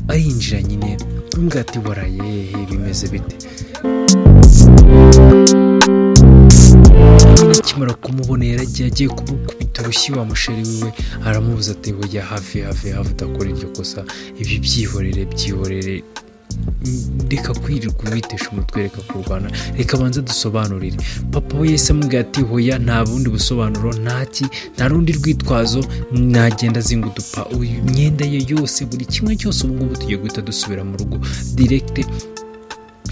Arinjira nyine, amubwira ati: "Waraye hehe? Bimeze bite?" Nyine akimara kumubona yaragiye agiye kumukubita urushyi wa muchéri wiwe, aramubuza ati: "Hoya, hafi hafi hafi, udakora iryo kosa, ibi byihorere, byihorere, reka kwirirwa witesha umutwe, reka kurwana, reka abanze dusobanurire." Papa we yahise amubwira ati: "Hoya, nta bundi busobanuro, ntaki, nta rundi rwitwazo, nagenda azinga udupa imyenda ye yose, buri kimwe cyose, ubu ngubu tugiye guhita dusubira mu rugo direct."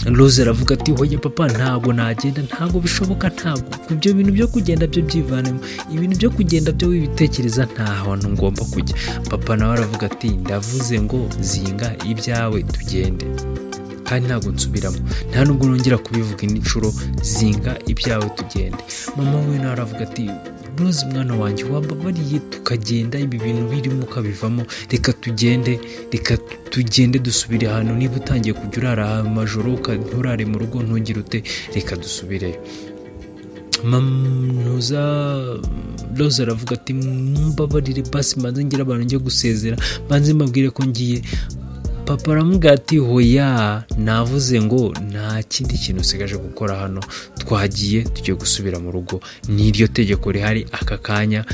Rose aravuga ati: "Hoya papa, ntabwo nagenda, ntabwo bishoboka, ntabwo ku byo bintu byo kugenda byo byivanemo, ibintu byo kugenda byo wibitekereza, nta hantu ngomba kujya." Papa nawe aravuga ati: "Ndavuze ngo zinga ibyawe tugende, kandi ntabwo nsubiramo, nta nubwo nongera kubivuga indi nshuro, zinga ibyawe tugende." Mama we nawe aravuga ati: "Rose mwana wanjye, wambabariye tukagenda, ibi bintu birimo ukabivamo, reka tugende, reka tugende dusubire hano, niba utangiye kujya urara amajoro nturare mu rugo, ntugire ute, reka dusubireyo." Ntuza Rose aravuga ati: "Mumbabarire basi mbanze ngire abantu njye gusezera, mbanze mbabwire ko ngiye." Papa aramubwira ati: "Hoya, navuze ngo nta kindi kintu usigaje gukora hano, twagiye, tugiye gusubira mu rugo, n'iryo tegeko rihari aka kanya.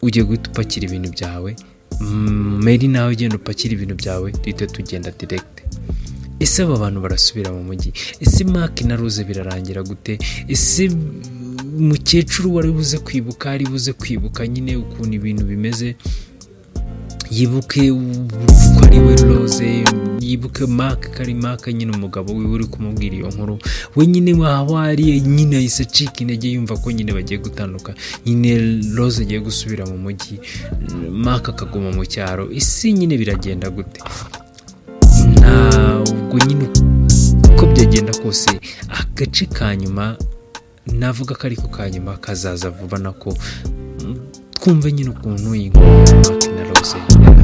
Ugiye guhita upakira ibintu byawe. Mary, nawe ugenda upakira ibintu byawe, duhite tugenda direct." Ese aba bantu barasubira mu mujyi? Ese Mark na Rose birarangira gute? Ese umukecuru wari buze kwibuka, ari buze kwibuka nyine ukuntu ibintu bimeze, yibuke ko ari we Rose, yibuke Mark ko ari Mark nyine, umugabo wiwe uri kumubwira iyo nkuru? We nyine waba ari nyine yahise acika intege, yumva ko nyine bagiye gutandukana, nyine Rose agiye gusubira mu mujyi, Mark akaguma mu cyaro. Isi nyine biragenda gute? Ntabwo nyine uko byagenda kose, agace ka nyuma, navuga ko ariko ka nyuma kazaza vuba, nako twumve nyine ukuntu iyi nkuru ya Mark na Rose yarangiye.